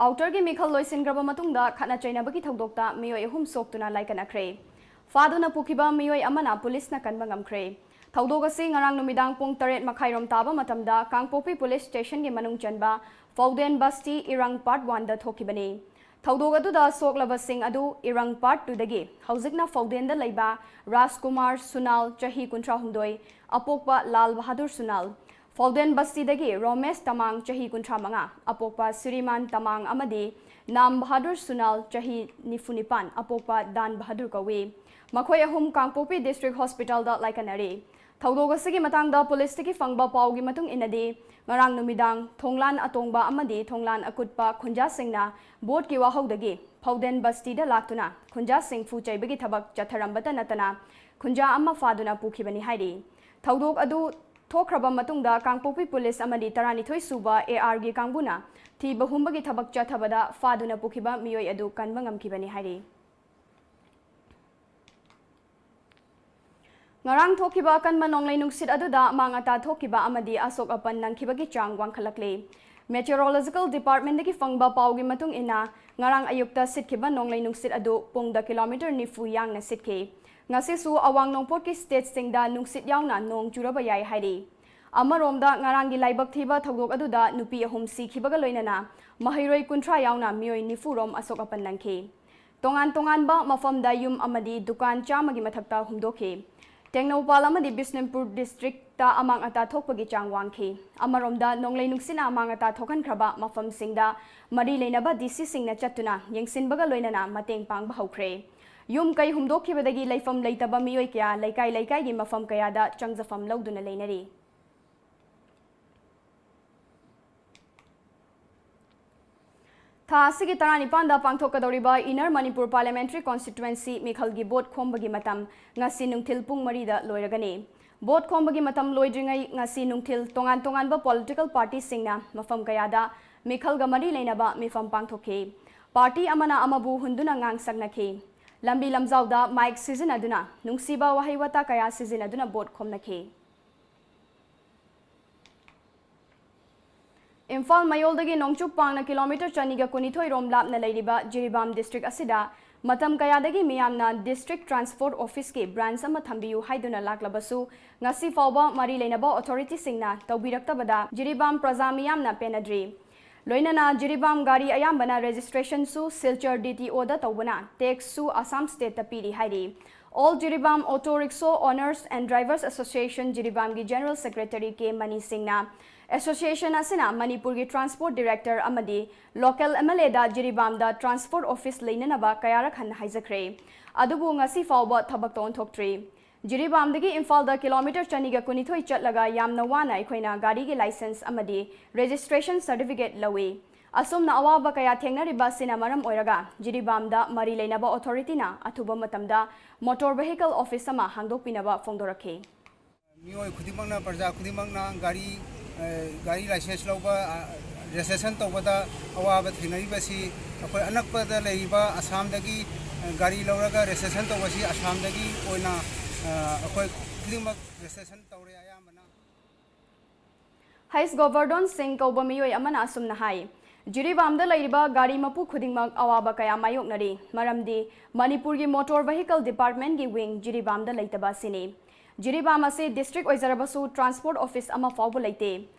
Outerꯒꯤ ꯃꯤꯈꯜ ꯂꯣꯏꯁꯤꯟꯈ꯭ꯔꯕ ꯃꯇꯨꯡꯗ ꯈꯠꯅ ꯆꯩꯅꯕꯒꯤ ꯊꯧꯗꯣꯛꯇ ꯃꯤꯑꯣꯏ ꯑꯍꯨꯝ ꯁꯣꯛꯇꯨꯅ ꯂꯥꯏꯀꯠꯅꯈ꯭ꯔꯦ꯫ ꯐꯥꯗꯨꯅ ꯄꯨꯈꯤꯕ ꯃꯤꯑꯣꯏ ꯑꯃꯅ ꯄꯨꯂꯤꯁꯅ ꯀꯟꯕ ꯉꯝꯈ꯭ꯔꯦ꯫ ꯊꯧꯗꯣꯛ ꯑꯁꯤ ꯉꯔꯥꯡ ꯅꯨꯃꯤꯗꯥꯡ ꯄꯨꯡ ꯇꯔꯦꯠ ꯃꯈꯥꯏꯔꯣꯝ ꯇꯥꯕ ꯃꯇꯝꯗ ꯀꯥꯡꯄꯣꯛꯄꯤ ꯄꯨꯂꯤꯁ ꯁ꯭ꯇꯦꯁꯟꯒꯤ ꯃꯅꯨꯡ ꯆꯟꯕ ꯐꯧꯗꯦꯟ ꯕꯁꯇꯤ ꯏꯔꯪ ꯄꯥꯔꯠ ꯋꯥꯟꯗ ꯊꯣꯛꯈꯤꯕꯅꯤ꯫ ꯊꯧꯗꯣꯛ ꯑꯗꯨꯗ ꯁꯣꯛꯂꯕꯁꯤꯡ ꯑꯗꯨ ꯏꯔꯪ ꯄꯥꯔꯠ ꯇꯨꯗꯒꯤ ꯍꯧꯖꯤꯛꯅ ꯐꯧꯗꯦꯟꯗ ꯂꯩꯕ ꯔꯥꯖꯀꯨꯃꯥꯔ ꯁꯨꯅꯥꯜ, ꯆꯍꯤ ꯀꯨꯟꯊ꯭ꯔꯥꯍꯨꯝꯗꯣꯏ, ꯑꯄꯣꯛꯄ ꯂꯥꯜ ꯕꯍꯥꯗꯨꯔ ꯁꯨꯅꯥꯜ, ꯐꯧꯗꯦꯟ ꯕꯁꯇꯤꯗꯒꯤ ꯔꯣꯃꯦꯁ ꯇꯃꯥꯡ, ꯆꯍꯤ ꯀꯨꯟꯊ꯭ꯔꯥꯃꯉꯥ, ꯑꯄꯣꯛꯄ ꯁ꯭ꯔꯤꯃꯥꯟ ꯇꯃꯥꯡ ꯑꯃꯗꯤ ꯅꯥꯝ ꯕꯍꯥꯗꯨꯔ ꯁꯨꯅꯥꯜ, ꯆꯍꯤ ꯅꯤꯐꯨꯅꯤꯄꯥꯟ, ꯑꯄꯣꯛꯄ ꯗꯥꯟ ꯕꯍꯥꯗꯨꯔ ꯀꯧꯏ꯫ ꯃꯈꯣꯏ ꯑꯍꯨꯝ ꯀꯥꯡꯄꯣꯛꯄꯤ ꯗꯤꯁꯇ꯭ꯔꯤꯛ ꯍꯣꯁꯄꯤꯇꯥꯜꯗ ꯂꯥꯏꯀꯠꯅꯔꯤ꯫ ꯊꯧꯗꯣꯛ ꯑꯁꯤꯒꯤ ꯃꯇꯥꯡꯗ ꯄꯨꯂꯤꯁꯇꯒꯤ ꯐꯪꯕ ꯄꯥꯎꯒꯤ ꯃꯇꯨꯡ ꯏꯟꯅꯗꯤ, ꯉꯔꯥꯡ ꯅꯨꯃꯤꯗꯥꯡ ꯊꯣꯡꯂꯥꯟ ꯑꯇꯣꯡꯕ ꯑꯃꯗꯤ ꯊꯣꯡꯂꯥꯟ ꯑꯀꯨꯠꯄ ꯈꯨꯟꯖꯥꯁꯤꯡꯅ ꯚꯣꯠꯀꯤ ꯋꯥꯍꯧꯗꯒꯤ ꯐꯧꯗꯦꯟ ꯕꯁꯇꯤꯗ ꯂꯥꯛꯇꯨꯅ ꯈꯨꯟꯖꯥꯁꯤꯡ ꯐꯨ ꯆꯩꯕꯒꯤ ꯊꯕꯛ ꯆꯠꯊꯔꯝꯕꯇ ꯅꯠꯇꯅ ꯈꯨꯟꯖꯥ ꯑꯃ ꯐꯥꯗꯨꯅ ꯄꯨꯈꯤꯕꯅꯤ ꯍꯥꯏꯔꯤ꯫ ꯊꯧꯗꯣꯛ ꯑꯗꯨ ꯊꯣꯛꯈ꯭ꯔꯕ ꯃꯇꯨꯡꯗ ꯀꯥꯡꯄꯣꯛꯄꯤ ꯄꯨꯂꯤꯁ ꯑꯃꯗꯤ ꯇꯔꯥꯅꯤꯊꯣꯏ ꯁꯨꯕ ARꯒꯤ ꯀꯥꯡꯕꯨꯅ ꯊꯤꯕ ꯍꯨꯝꯕꯒꯤ ꯊꯕꯛ ꯆꯠꯊꯕꯗ ꯐꯥꯗꯨꯅ ꯄꯨꯈꯤꯕ ꯃꯤꯑꯣꯏ ꯑꯗꯨ ꯀꯟꯕ ꯉꯝꯈꯤꯕꯅꯤ ꯍꯥꯏꯔꯤ꯫ ꯉꯔꯥꯡ ꯊꯣꯛꯈꯤꯕ ꯑꯀꯟꯕ ꯅꯣꯡꯂꯩ ꯅꯨꯡꯁꯤꯠ ꯑꯗꯨꯗ ꯑꯃꯥꯡ ꯑꯇꯥ ꯊꯣꯛꯈꯤꯕ ꯑꯃꯗꯤ ꯑꯁꯣꯛ ꯑꯄꯟ ꯅꯪꯈꯤꯕꯒꯤ ꯆꯥꯡ ꯋꯥꯡꯈꯠꯂꯛꯂꯤ꯫ Meteorological Departmentꯗꯒꯤ ꯐꯪꯕ ꯄꯥꯎꯒꯤ ꯃꯇꯨꯡ ꯏꯟꯅ, ꯉꯔꯥꯡ ꯑꯌꯨꯛꯇ ꯁꯤꯠꯈꯤꯕ ꯅꯣꯡꯂꯩ ꯅꯨꯡꯁꯤꯠ ꯑꯗꯨ ꯄꯨꯡꯗ ꯀꯤꯂꯣꯃꯤꯇꯔ ꯅꯤꯐꯨ ꯌꯥꯡꯅ ꯁꯤꯠꯈꯤ꯫ ꯉꯁꯤꯁꯨ ꯑꯋꯥꯡ ꯅꯣꯡꯄꯣꯛꯀꯤ ꯁ꯭ꯇꯦꯠꯁꯤꯡꯗ ꯅꯨꯡꯁꯤꯠ ꯌꯥꯎꯅ ꯅꯣꯡ ꯆꯨꯔꯕ ꯌꯥꯏ ꯍꯥꯏꯔꯤ꯫ ꯑꯃꯔꯣꯝꯗ, ꯉꯔꯥꯡꯒꯤ ꯂꯥꯏꯕꯛ ꯊꯤꯕ ꯊꯧꯗꯣꯛ ꯑꯗꯨꯗ ꯅꯨꯄꯤ ꯑꯍꯨꯝ ꯁꯤꯈꯤꯕꯒ ꯂꯣꯏꯅꯅ ꯃꯍꯩꯔꯣꯏ ꯀꯨꯟꯊ꯭ꯔꯥ ꯌꯥꯎꯅ ꯃꯤꯑꯣꯏ ꯅꯤꯐꯨ ꯔꯣꯝ ꯑꯁꯣꯛ ꯑꯄꯟ ꯅꯪꯈꯤ꯫ ꯇꯣꯉꯥꯟ ꯇꯣꯉꯥꯟꯕ ꯃꯐꯝꯗ ꯌꯨꯝ ꯑꯃꯗꯤ ꯗꯨꯀꯥꯟ ꯆꯥꯝꯃꯒꯤ ꯃꯊꯛꯇ ꯍꯨꯝꯗꯣꯛꯈꯤ꯫ ꯇꯦꯡꯅꯧꯄꯥꯜ ꯑꯃꯗꯤ ꯕꯤꯁꯅꯨꯄꯨꯔ ꯗꯤꯁꯇ꯭ꯔꯤꯛꯇ ꯑꯃꯥꯡ ꯑꯇꯥ ꯊꯣꯛꯄꯒꯤ ꯆꯥꯡ ꯋꯥꯡꯈꯤ꯫ ꯑꯃꯔꯣꯝꯗ, ꯅꯣꯡꯂꯩ ꯅꯨꯡꯁꯤꯠꯅ ꯑꯃꯥꯡ ꯑꯇꯥ ꯊꯣꯛꯍꯟꯈ꯭ꯔꯕ ꯃꯐꯝꯁꯤꯡꯗ ꯃꯔꯤ ꯂꯩꯅꯕ ꯗꯤ ꯁꯤꯁꯤꯡꯅ ꯆꯠꯇꯨꯅ ꯌꯦꯡꯁꯤꯟꯕꯒ ꯂꯣꯏꯅꯅ ꯃꯇꯦꯡ ꯄꯥꯡꯕ ꯍꯧꯈ꯭ꯔꯦ꯫ ꯌꯨꯝ ꯀꯩ ꯍꯨꯝꯗꯣꯛꯈꯤꯕꯗꯒꯤ ꯂꯩꯐꯝ ꯂꯩꯇꯕ ꯃꯤꯑꯣꯏ ꯀꯌꯥ ꯂꯩꯀꯥꯏ ꯂꯩꯀꯥꯏꯒꯤ ꯃꯐꯝ ꯀꯌꯥꯗ ꯆꯪꯖꯐꯝ ꯂꯧꯗꯨꯅ ꯂꯩꯅꯔꯤ꯫ ꯊꯥ ꯑꯁꯤꯒꯤ ꯇꯔꯥꯅꯤꯄꯥꯟꯗ ꯄꯥꯡꯊꯣꯛꯀꯗꯧꯔꯤꯕ Inner Manipur Parliamentary Constituency ꯃꯤꯈꯜꯒꯤ ꯚꯣꯠ ꯈꯣꯝꯕꯒꯤ ꯃꯇꯝ ꯉꯁꯤ ꯅꯨꯡꯊꯤꯜ ꯄꯨꯡ ꯃꯔꯤꯗ ꯂꯣꯏꯔꯒꯅꯤ꯫ ꯚꯣꯠ ꯈꯣꯝꯕꯒꯤ ꯃꯇꯝ ꯂꯣꯏꯗ꯭ꯔꯤꯉꯩ ꯉꯁꯤ ꯅꯨꯡꯊꯤꯜ ꯇꯣꯉꯥꯟ ꯇꯣꯉꯥꯟꯕ political partyꯁꯤꯡꯅ ꯃꯐꯝ ꯀꯌꯥꯗ ꯃꯤꯈꯜꯒ ꯃꯔꯤ ꯂꯩꯅꯕ ꯃꯤꯐꯝ ꯄꯥꯡꯊꯣꯛꯈꯤ꯫ Party ꯑꯃꯅ ꯑꯃꯕꯨ ꯍꯨꯟꯗꯨꯅ ꯉꯥꯡ ꯁꯛꯅꯈꯤ꯫ ꯂꯝꯕꯤ ꯂꯝꯖꯥꯎꯗ mic ꯁꯤꯖꯤꯟꯅꯗꯨꯅ ꯅꯨꯡꯁꯤꯕ ꯋꯥꯍꯩ ꯋꯥꯇꯥ ꯀꯌꯥ ꯁꯤꯖꯤꯟꯅꯗꯨꯅ ꯚꯣꯠ ꯈꯣꯝꯅꯈꯤ꯫ ꯏꯝꯐꯥꯜ ꯃꯌꯣꯜꯗꯒꯤ ꯅꯣꯡꯆꯨꯞ ꯄꯥꯡꯅ ꯀꯤꯂꯣꯃꯤꯇꯔ ꯆꯅꯤꯒ ꯀꯨꯟꯅꯤꯊꯣꯏ ꯔꯣꯝ ꯂꯥꯞꯅ ꯂꯩꯔꯤꯕ ꯖꯤꯔꯤꯕꯥꯝ ꯗꯤꯁꯇ꯭ꯔꯤꯛ ꯑꯁꯤꯗ ꯃꯇꯝ ꯀꯌꯥꯗꯒꯤ ꯃꯤꯌꯥꯝꯅ ꯗꯤꯁꯇ꯭ꯔꯤꯛ ꯇ꯭ꯔꯥꯟꯁꯄꯣꯔꯠ ꯑꯣꯐꯤꯁꯀꯤ ꯕ꯭ꯔꯥꯟꯆ ꯑꯃ ꯊꯝꯕꯤꯌꯨ ꯍꯥꯏꯗꯨꯅ ꯂꯥꯛꯂꯕꯁꯨ, ꯉꯁꯤ ꯐꯥꯎꯕ ꯃꯔꯤ ꯂꯩꯅꯕ ꯑꯣꯊꯣꯔꯤꯇꯤꯁꯤꯡꯅ ꯇꯧꯕꯤꯔꯛꯇꯕꯗ ꯖꯤꯔꯤꯕꯥꯝ ꯄ꯭ꯔꯖꯥ ꯃꯤꯌꯥꯝꯅ ꯄꯦꯟꯅꯗ꯭ꯔꯤ꯫ ꯂꯣꯏꯅꯅ ꯖꯤꯔꯤꯕꯥꯝ ꯒꯥꯔꯤ ꯑꯌꯥꯝꯕꯅ ꯔꯦꯖꯤꯁꯇ꯭ꯔꯦꯁꯟꯁꯨ ꯁꯤꯜꯆꯔ ꯗꯤ ꯇꯤ ꯑꯣꯗ ꯇꯧꯕꯅ ꯇꯦꯛꯁꯁꯨ ꯑꯁꯥꯝ ꯁ꯭ꯇꯦꯠꯇ ꯄꯤꯔꯤ ꯍꯥꯏꯔꯤ꯫ All Jiribam Auto Rickshaw Owners and Drivers Association ꯖꯤꯔꯤꯕꯥꯝꯒꯤ ꯖꯦꯅꯔꯦꯜ ꯁꯦꯀ꯭ꯔꯦꯇꯔꯤ ꯀꯦ ꯃꯅꯤ ꯁꯤꯡꯅ ꯑꯦꯁꯣꯁꯤꯌꯦꯁꯟ ꯑꯁꯤꯅ ꯃꯅꯤꯄꯨꯔꯒꯤ ꯇ꯭ꯔꯥꯟꯁꯄꯣꯔꯠ ꯗꯤꯔꯦꯛꯇꯔ ꯑꯃꯗꯤ ꯂꯣꯀꯦꯜ ꯑꯦꯝ ꯑꯦꯜ ꯑꯦꯗ ꯖꯤꯔꯤꯕꯥꯝꯗ ꯇ꯭ꯔꯥꯟꯁꯄꯣꯔꯠ ꯑꯣꯐꯤꯁ ꯂꯩꯅꯅꯕ ꯀꯌꯥꯔꯛ ꯍꯟꯅ ꯍꯥꯏꯖꯈ꯭ꯔꯦ꯫ ꯑꯗꯨꯕꯨ ꯉꯁꯤ ꯐꯥꯎꯕ ꯊꯕꯛꯇ ꯑꯣꯟꯊꯣꯛꯇ꯭ꯔꯤ꯫ ꯖꯤꯔꯤꯕꯥꯝꯗꯒꯤ ꯏꯝꯐꯥꯜꯗ ꯀꯤꯂꯣꯃꯤꯇꯔ ꯆꯅꯤꯒ ꯀꯨꯟꯅꯤꯊꯣꯏ ꯆꯠꯂꯒ ꯌꯥꯝꯅ ꯋꯥꯅ ꯑꯩꯈꯣꯏꯅ ꯒꯥꯔꯤꯒꯤ ꯂꯥꯏꯁꯦꯟꯁ ꯑꯃꯗꯤ ꯔꯦꯖꯤꯁꯇ꯭ꯔꯦꯁꯟ ꯁꯔꯇꯤꯐꯤꯀꯦꯠ ꯂꯧꯏ꯫ ꯑꯁꯨꯝꯅ ꯑꯋꯥꯕ ꯀꯌꯥ ꯊꯦꯡꯅꯔꯤꯕ ꯑꯁꯤꯅ ꯃꯔꯝ ꯑꯣꯏꯔꯒ ꯖꯤꯔꯤꯕꯥꯝꯗ ꯃꯔꯤ ꯂꯩꯅꯕ ꯑꯣꯊꯣꯔꯤꯇꯤꯅ ꯑꯊꯨꯕ ꯃꯇꯝꯗ ꯃꯣꯇꯣꯔ ꯚꯦꯍꯤꯀꯜ ꯑꯣꯐꯤꯁ ꯑꯃ ꯍꯥꯡꯗꯣꯛꯄꯤꯅꯕ ꯐꯣꯡꯗꯣꯔꯛꯈꯤ꯫ ꯃꯤꯑꯣꯏ ꯈꯨꯗꯤꯡꯃꯛꯅ, ꯄ꯭ꯔꯖꯥ ꯈꯨꯗꯤꯡꯃꯛꯅ ꯒꯥꯔꯤ, ꯑ, ꯒꯥꯔꯤ ꯂꯥꯏꯁꯦꯟꯁ ꯂꯧꯕ, ꯑ, ꯔꯦꯖꯤꯁꯇ꯭ꯔꯦꯁꯟ ꯇꯧꯕꯗ ꯑꯋꯥꯕ ꯊꯦꯡꯅꯔꯤꯕꯁꯤ ꯑꯩꯈꯣꯏ ꯑꯅꯛꯄꯗ ꯂꯩꯔꯤꯕ ꯑꯁꯥꯝꯗꯒꯤ, ꯑ, ꯒꯥꯔꯤ ꯂꯧꯔꯒ ꯔꯦꯖꯤꯁꯇ꯭ꯔꯦꯁꯟ ꯇꯧꯕꯁꯤ ꯑꯁꯥꯝꯗꯒꯤ ꯑꯣꯏꯅ, ꯑ, ꯑꯩꯈꯣꯏ ꯈꯨꯗꯤꯡꯃꯛ ꯔꯦꯖꯤꯁꯇ꯭ꯔꯦꯁꯟ ꯇꯧꯔꯦ ꯑꯌꯥꯝꯕꯅ꯫ ꯍꯩꯁ ꯒꯣꯕꯔꯗꯣꯟ ꯁꯤꯡ ꯀꯧꯕ ꯃꯤꯑꯣꯏ ꯑꯃꯅ ꯑꯁꯨꯝꯅ ꯍꯥꯏ, ꯖꯤꯔꯤꯕꯥꯝꯗ ꯂꯩꯔꯤꯕ ꯒꯥꯔꯤ ꯃꯄꯨ ꯈꯨꯗꯤꯡꯃꯛ ꯑꯋꯥꯕ ꯀꯌꯥ ꯃꯥꯌꯣꯛꯅꯔꯤ, ꯃꯔꯝꯗꯤ ꯃꯅꯤꯄꯨꯔꯒꯤ ꯃꯣꯇꯣꯔ ꯚꯦꯍꯤꯀꯜ ꯗꯤꯄꯥꯔꯠꯃꯦꯟꯒꯤ ꯋꯤꯡ ꯖꯤꯔꯤꯕꯥꯝꯗ ꯂꯩꯇꯕ ꯑꯁꯤꯅꯤ꯫ ꯖꯤꯔꯤꯕꯥꯝ ꯑꯁꯤ ꯗꯤꯁꯇ꯭ꯔꯤꯛ ꯑꯣꯏꯖꯔꯕꯁꯨ ꯇ꯭ꯔꯥꯟꯁꯄꯣꯔꯠ ꯑꯣꯐꯤꯁ ꯑꯃ ꯐꯥꯎꯕ ꯂꯩꯇꯦ꯫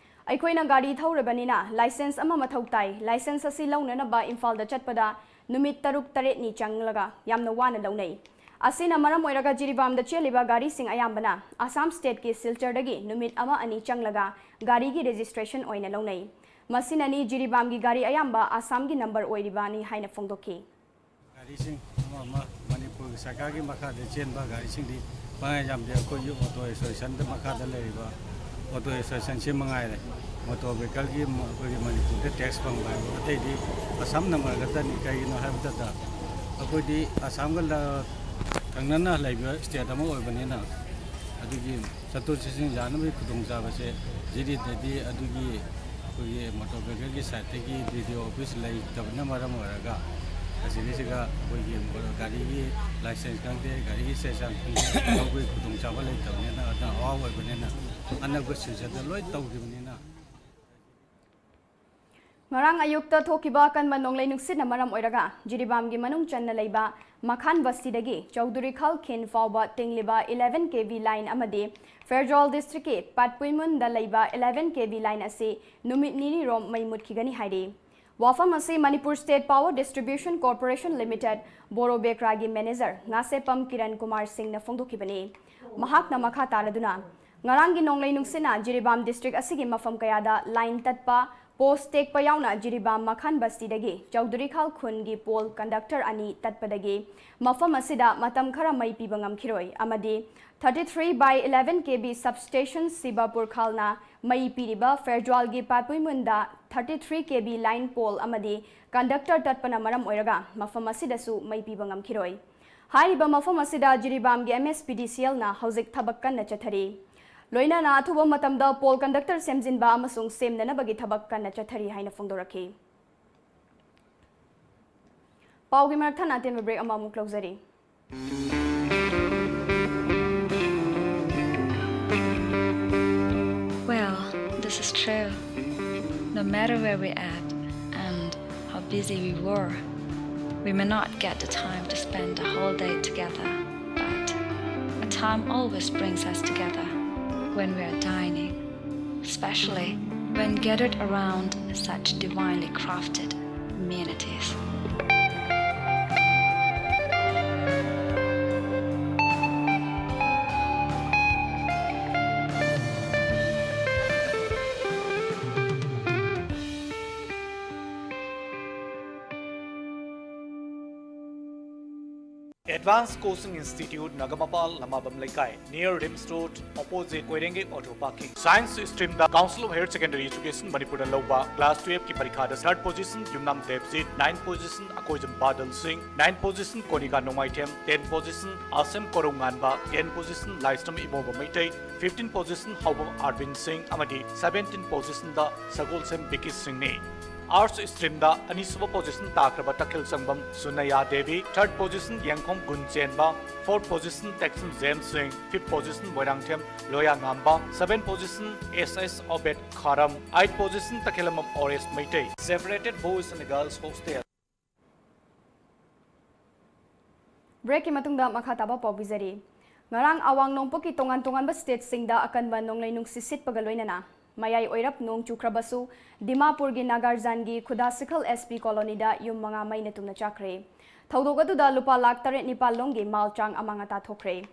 ꯑꯩꯈꯣꯏꯅ ꯒꯥꯔꯤ ꯊꯧꯔꯕꯅꯤꯅ ꯂꯥꯏꯁꯦꯟꯁ ꯑꯃ ꯃꯊꯧ ꯇꯥꯏ꯫ ꯂꯥꯏꯁꯦꯟꯁ ꯑꯁꯤ ꯂꯧꯅꯅꯕ ꯏꯝꯐꯥꯜꯗ ꯆꯠꯄꯗ ꯅꯨꯃꯤꯠ ꯇꯔꯨꯛ ꯇꯔꯦꯠꯅꯤ ꯆꯪꯂꯒ ꯌꯥꯝꯅ ꯋꯥꯅ ꯂꯧꯅꯩ꯫ ꯑꯁꯤꯅ ꯃꯔꯝ ꯑꯣꯏꯔꯒ ꯖꯤꯔꯤꯕꯥꯝꯗ ꯆꯦꯜꯂꯤꯕ ꯒꯥꯔꯤꯁꯤꯡ ꯑꯌꯥꯝꯕꯅ ꯑꯁꯥꯝ ꯁ꯭ꯇꯦꯠꯀꯤ ꯁꯤꯜꯆꯔꯗꯒꯤ ꯅꯨꯃꯤꯠ ꯑꯃ ꯑꯅꯤ ꯆꯪꯂꯒ ꯒꯥꯔꯤꯒꯤ ꯔꯦꯖꯤꯁꯇ꯭ꯔꯦꯁꯟ ꯑꯣꯏꯅ ꯂꯧꯅꯩ꯫ ꯃꯁꯤꯅꯅꯤ ꯖꯤꯔꯤꯕꯥꯝꯒꯤ ꯒꯥꯔꯤ ꯑꯌꯥꯝꯕ ꯑꯁꯥꯝꯒꯤ ꯅꯝꯕꯔ ꯑꯣꯏꯔꯤꯕꯅꯤ ꯍꯥꯏꯅ ꯐꯣꯡꯗꯣꯛꯈꯤ꯫ ꯒꯥꯔꯤꯁꯤꯡ ꯑꯃ ꯑꯃ ꯃꯅꯤꯄꯨꯔꯒꯤ ꯁꯔꯀꯥꯔꯒꯤ ꯃꯈꯥꯗ ꯆꯦꯟꯕ ꯒꯥꯔꯤꯁꯤꯡꯗꯤ ꯄꯪꯌꯥꯝ ꯌꯥꯝꯗꯦ꯫ ꯑꯩꯈꯣꯏꯒꯤ ꯑꯣꯇꯣ ꯑꯦꯁꯣꯁꯤꯌꯦꯁꯟꯗ ꯃꯈꯥꯗ ꯂꯩꯔꯤꯕ ꯑꯣꯇꯣ ꯑꯦꯁꯣꯁꯤꯌꯦꯁꯟꯁꯤ ꯃꯉꯥꯏꯔꯦ ꯃꯣꯇꯣꯔ ꯚꯦꯍꯤꯀꯜꯒꯤ ꯑꯩꯈꯣꯏꯒꯤ ꯃꯅꯤꯄꯨꯔꯗ ꯇꯦꯛꯁ ꯐꯪꯕ ꯍꯥꯏꯕ꯫ ꯑꯇꯩꯗꯤ ꯑꯁꯥꯝ ꯅꯝꯕꯔ ꯈꯛꯇꯅꯤ꯫ ꯀꯩꯒꯤꯅꯣ ꯍꯥꯏꯕ ꯃꯇꯝꯗ ꯑꯩꯈꯣꯏꯗꯤ ꯑꯁꯥꯝꯒ ꯊꯪꯅꯅ ꯂꯩꯕ ꯁ꯭ꯇꯦꯠ ꯑꯃ ꯑꯣꯏꯕꯅꯤꯅ ꯑꯗꯨꯒꯤ ꯆꯠꯊꯣꯛ ꯆꯠꯁꯤꯟ ꯌꯥꯅꯕꯒꯤ ꯈꯨꯗꯣꯡꯆꯥꯕꯁꯦ ꯖꯤꯔꯤꯗꯗꯤ ꯑꯗꯨꯒꯤ ꯑꯩꯈꯣꯏꯒꯤ ꯃꯣꯇꯣꯔ ꯚꯦꯍꯤꯀꯜꯒꯤ ꯁꯥꯏꯠꯇꯒꯤ ꯕꯤ ꯗꯤ ꯑꯣ ꯑꯣꯐꯤꯁ ꯂꯩꯇꯕꯅ ꯃꯔꯝ ꯑꯣꯏꯔꯒ ꯑꯁꯤꯒꯤꯁꯤꯒ ꯑꯩꯈꯣꯏꯒꯤ ꯒꯥꯔꯤꯒꯤ ꯂꯥꯏꯁꯦꯟꯁ ꯈꯪꯗꯦ, ꯒꯥꯔꯤꯒꯤ ꯆꯦ ꯆꯥꯡ ꯈꯪꯗꯦ, ꯂꯧꯕꯒꯤ ꯈꯨꯗꯣꯡꯆꯥꯕ ꯂꯩꯇꯕꯅꯤꯅ, ꯑꯗꯨꯅ ꯑꯋꯥꯕ ꯑꯣꯏꯕꯅꯤꯅ ꯑꯅꯛꯄ ꯁꯤꯜꯆꯔꯗ ꯂꯣꯏ ꯇꯧꯈꯤꯕꯅꯤꯅ꯫ ꯉꯔꯥꯡ ꯑꯌꯨꯛꯇ ꯊꯣꯛꯈꯤꯕ ꯑꯀꯟꯕ ꯅꯣꯡꯂꯩ ꯅꯨꯡꯁꯤꯠꯅ ꯃꯔꯝ ꯑꯣꯏꯔꯒ ꯖꯤꯔꯤꯕꯥꯝꯒꯤ ꯃꯅꯨꯡ ꯆꯟꯅ ꯂꯩꯕ ꯃꯈꯥꯟ ꯕꯁꯇꯤꯗꯒꯤ ꯆꯧꯗꯨꯔꯤꯈꯥꯜ ꯈꯤꯟ ꯐꯥꯎꯕ ꯇꯤꯡꯂꯤꯕ eleven K V line ꯑꯃꯗꯤ ꯐꯦꯔꯖ꯭ꯋꯥꯜ ꯗꯤꯁꯇ꯭ꯔꯤꯛꯀꯤ ꯄꯥꯠꯄꯨꯏꯃꯨꯟꯗ ꯂꯩꯕ eleven K V line ꯑꯁꯤ ꯅꯨꯃꯤꯠ ꯅꯤꯅꯤꯔꯣꯝ ꯃꯩ ꯃꯨꯠꯈꯤꯒꯅꯤ ꯍꯥꯏꯔꯤ꯫ ꯋꯥꯐꯝ ꯑꯁꯤ Manipur state power distribution corporation limited ꯕꯣꯔꯣ ꯕꯦꯀ꯭ꯔꯥꯒꯤ ꯃꯦꯅꯦꯖꯔ ꯉꯥꯁꯦꯞꯄꯝ ꯀꯤꯔꯟ ꯀꯨꯃꯥꯔ ꯁꯤꯡꯅ ꯐꯣꯡꯗꯣꯛꯈꯤꯕꯅꯤ꯫ ꯃꯍꯥꯛꯅ ꯃꯈꯥ ꯇꯥꯔꯗꯨꯅ, ꯉꯔꯥꯡꯒꯤ ꯅꯣꯡꯂꯩ ꯅꯨꯡꯁꯤꯠꯅ ꯖꯤꯔꯤꯕꯥꯝ ꯗꯤꯁꯇ꯭ꯔꯤꯛ ꯑꯁꯤꯒꯤ ꯃꯐꯝ ꯀꯌꯥꯗ ꯂꯥꯏꯟ ꯇꯠꯄ, ꯄꯣꯁ ꯇꯦꯛꯄ ꯌꯥꯎꯅ ꯖꯤꯔꯤꯕꯥꯝ ꯃꯈꯥꯟ ꯕꯁꯇꯤꯗꯒꯤ ꯆꯧꯗꯨꯔꯤꯈꯥꯜ ꯈꯨꯟꯒꯤ ꯄꯣꯜ ꯀꯟꯗꯛꯇꯔ ꯑꯅꯤ ꯇꯠꯄꯗꯒꯤ ꯃꯐꯝ ꯑꯁꯤꯗ ꯃꯇꯝ ꯈꯔ ꯃꯩ ꯄꯤꯕ ꯉꯝꯈꯤꯔꯣꯏ ꯑꯃꯗꯤ thirty three by eleven K V substation ꯁꯤꯕꯄꯨꯔ ꯈꯥꯜꯅ ꯃꯩ ꯄꯤꯔꯤꯕ ꯐꯦꯔꯖ꯭ꯋꯥꯜꯒꯤ ꯄꯥꯠꯄꯨꯏꯃꯨꯟꯗ thirty three K V line pole ꯑꯃꯗꯤ ꯀꯟꯗꯛꯇꯔ ꯇꯠꯄꯅ ꯃꯔꯝ ꯑꯣꯏꯔꯒ ꯃꯐꯝ ꯑꯁꯤꯗꯁꯨ ꯃꯩ ꯄꯤꯕ ꯉꯝꯈꯤꯔꯣꯏ꯫ ꯍꯥꯏꯔꯤꯕ ꯃꯐꯝ ꯑꯁꯤꯗ ꯖꯤꯔꯤꯕꯥꯝꯒꯤ M S P D C L ꯅ ꯍꯧꯖꯤꯛ ꯊꯕꯛ ꯀꯟꯅ ꯆꯠꯊꯔꯤ꯫ ꯂꯣꯏꯅꯅ ꯑꯊꯨꯕ ꯃꯇꯝꯗ ꯄꯣꯜ ꯀꯟꯗꯛꯇꯔ ꯁꯦꯝꯖꯤꯟꯕ ꯑꯃꯁꯨꯡ ꯁꯦꯝꯅꯅꯕꯒꯤ ꯊꯕꯛ ꯀꯟꯅ ꯆꯠꯊꯔꯤ ꯍꯥꯏꯅ ꯐꯣꯡꯗꯣꯔꯛꯈꯤ꯫ ꯄꯥꯎꯒꯤ ꯃꯔꯛ ꯊꯠꯅ ꯑꯇꯦꯟꯕ ꯕ꯭ꯔꯦꯛ ꯑꯃꯃꯨꯛ ꯂꯧꯖꯔꯤ꯫ Well, this is true. No matter where we're at and how busy we were, we may not get the time to spend the whole day together, but a time always brings us together when we are dining, especially when gathered around such divinely crafted amenities. Advanced Coaching Institute, Nagamapal, Lamabam Leikai, near Rims Road, opposite Koirengei Auto Parking. Science stream the Council of Higher Secondary Education ꯃꯅꯤꯄꯨꯔꯅ ꯂꯧꯕ class twelve ꯀꯤ ꯄꯔꯤꯈꯥꯗ third position ꯌꯨꯝꯅꯥꯝ ꯗꯦꯕꯖꯤꯠ, ninth position Akoijam ꯕꯥꯗꯜ ꯁꯤꯡ, ninth position ꯀꯣꯅꯤꯀꯥ ꯅꯣꯡꯃꯥꯏꯊꯦꯝ, tenth position ꯑꯁꯦꯝ ꯀꯣꯔꯧ ꯉꯥꯟꯕ, tenth position ꯂꯥꯏꯁ꯭ꯔꯝ ꯏꯃꯣꯕ Meitei, fifteen position ꯍꯥꯎꯕꯝ ꯑꯥꯔꯕꯤꯟ ꯁꯤꯡ ꯑꯃꯗꯤ seventeen position ꯗ ꯁꯒꯣꯜꯁꯦꯝ ꯕꯤꯀꯤ ꯁꯤꯡꯅꯤ꯫ Arts stream ꯗ ꯑꯅꯤꯁꯨꯕ position ꯇꯥꯈ꯭ꯔꯕ ꯇꯈꯦꯜ ꯁꯪꯕꯝ ꯁꯨꯅꯌꯥ Devi, third position Yengkhom Gunchenba, fourth position Teksam James Singh, fifth position Moirangthem Loya Ngamba, seventh position S S Obed Kharam, eighth position Takhellambam Oresh Meitei. Separated Boys and Girls Hostel. Break ꯀꯤ ꯃꯇꯨꯡꯗ ꯃꯈꯥ ꯇꯥꯕ ꯄꯥꯎ ꯄꯤꯖꯔꯤ꯫ ꯉꯔꯥꯡ ꯑꯋꯥꯡ ꯅꯣꯡꯄꯣꯛꯀꯤ ꯇꯣꯉꯥꯟ ꯇꯣꯉꯥꯟꯕ state ꯁꯤꯡꯗ ꯑꯀꯟꯕ ꯅꯣꯡꯂꯩ ꯅꯨꯡꯁꯤꯠ ꯁꯤꯠꯄꯒ ꯂꯣꯏꯅꯅ ꯃꯌꯥꯏ ꯑꯣꯏꯔꯞ ꯅꯣꯡ ꯆꯨꯈ꯭ꯔꯕꯁꯨ, ꯗꯤꯃꯥꯄꯨꯔꯒꯤ ꯅꯥꯒꯥꯔꯖꯥꯟꯒꯤ ꯈꯨꯗꯥ ꯁꯤꯈꯜ S P colony ꯗ ꯌꯨꯝ ꯃꯉꯥ ꯃꯩꯅ ꯇꯨꯝꯅ ꯆꯥꯛꯈ꯭ꯔꯦ꯫ ꯊꯧꯗꯣꯛ ꯑꯗꯨꯗ ꯂꯨꯄꯥ ꯂꯥꯈ ꯇꯔꯦꯠ ꯅꯤꯄꯥꯜ ꯂꯣꯝꯒꯤ ꯃꯥꯜ ꯆꯥꯡ ꯑꯃꯥꯡ ꯑꯇꯥ ꯊꯣꯛꯈ꯭ꯔꯦ꯫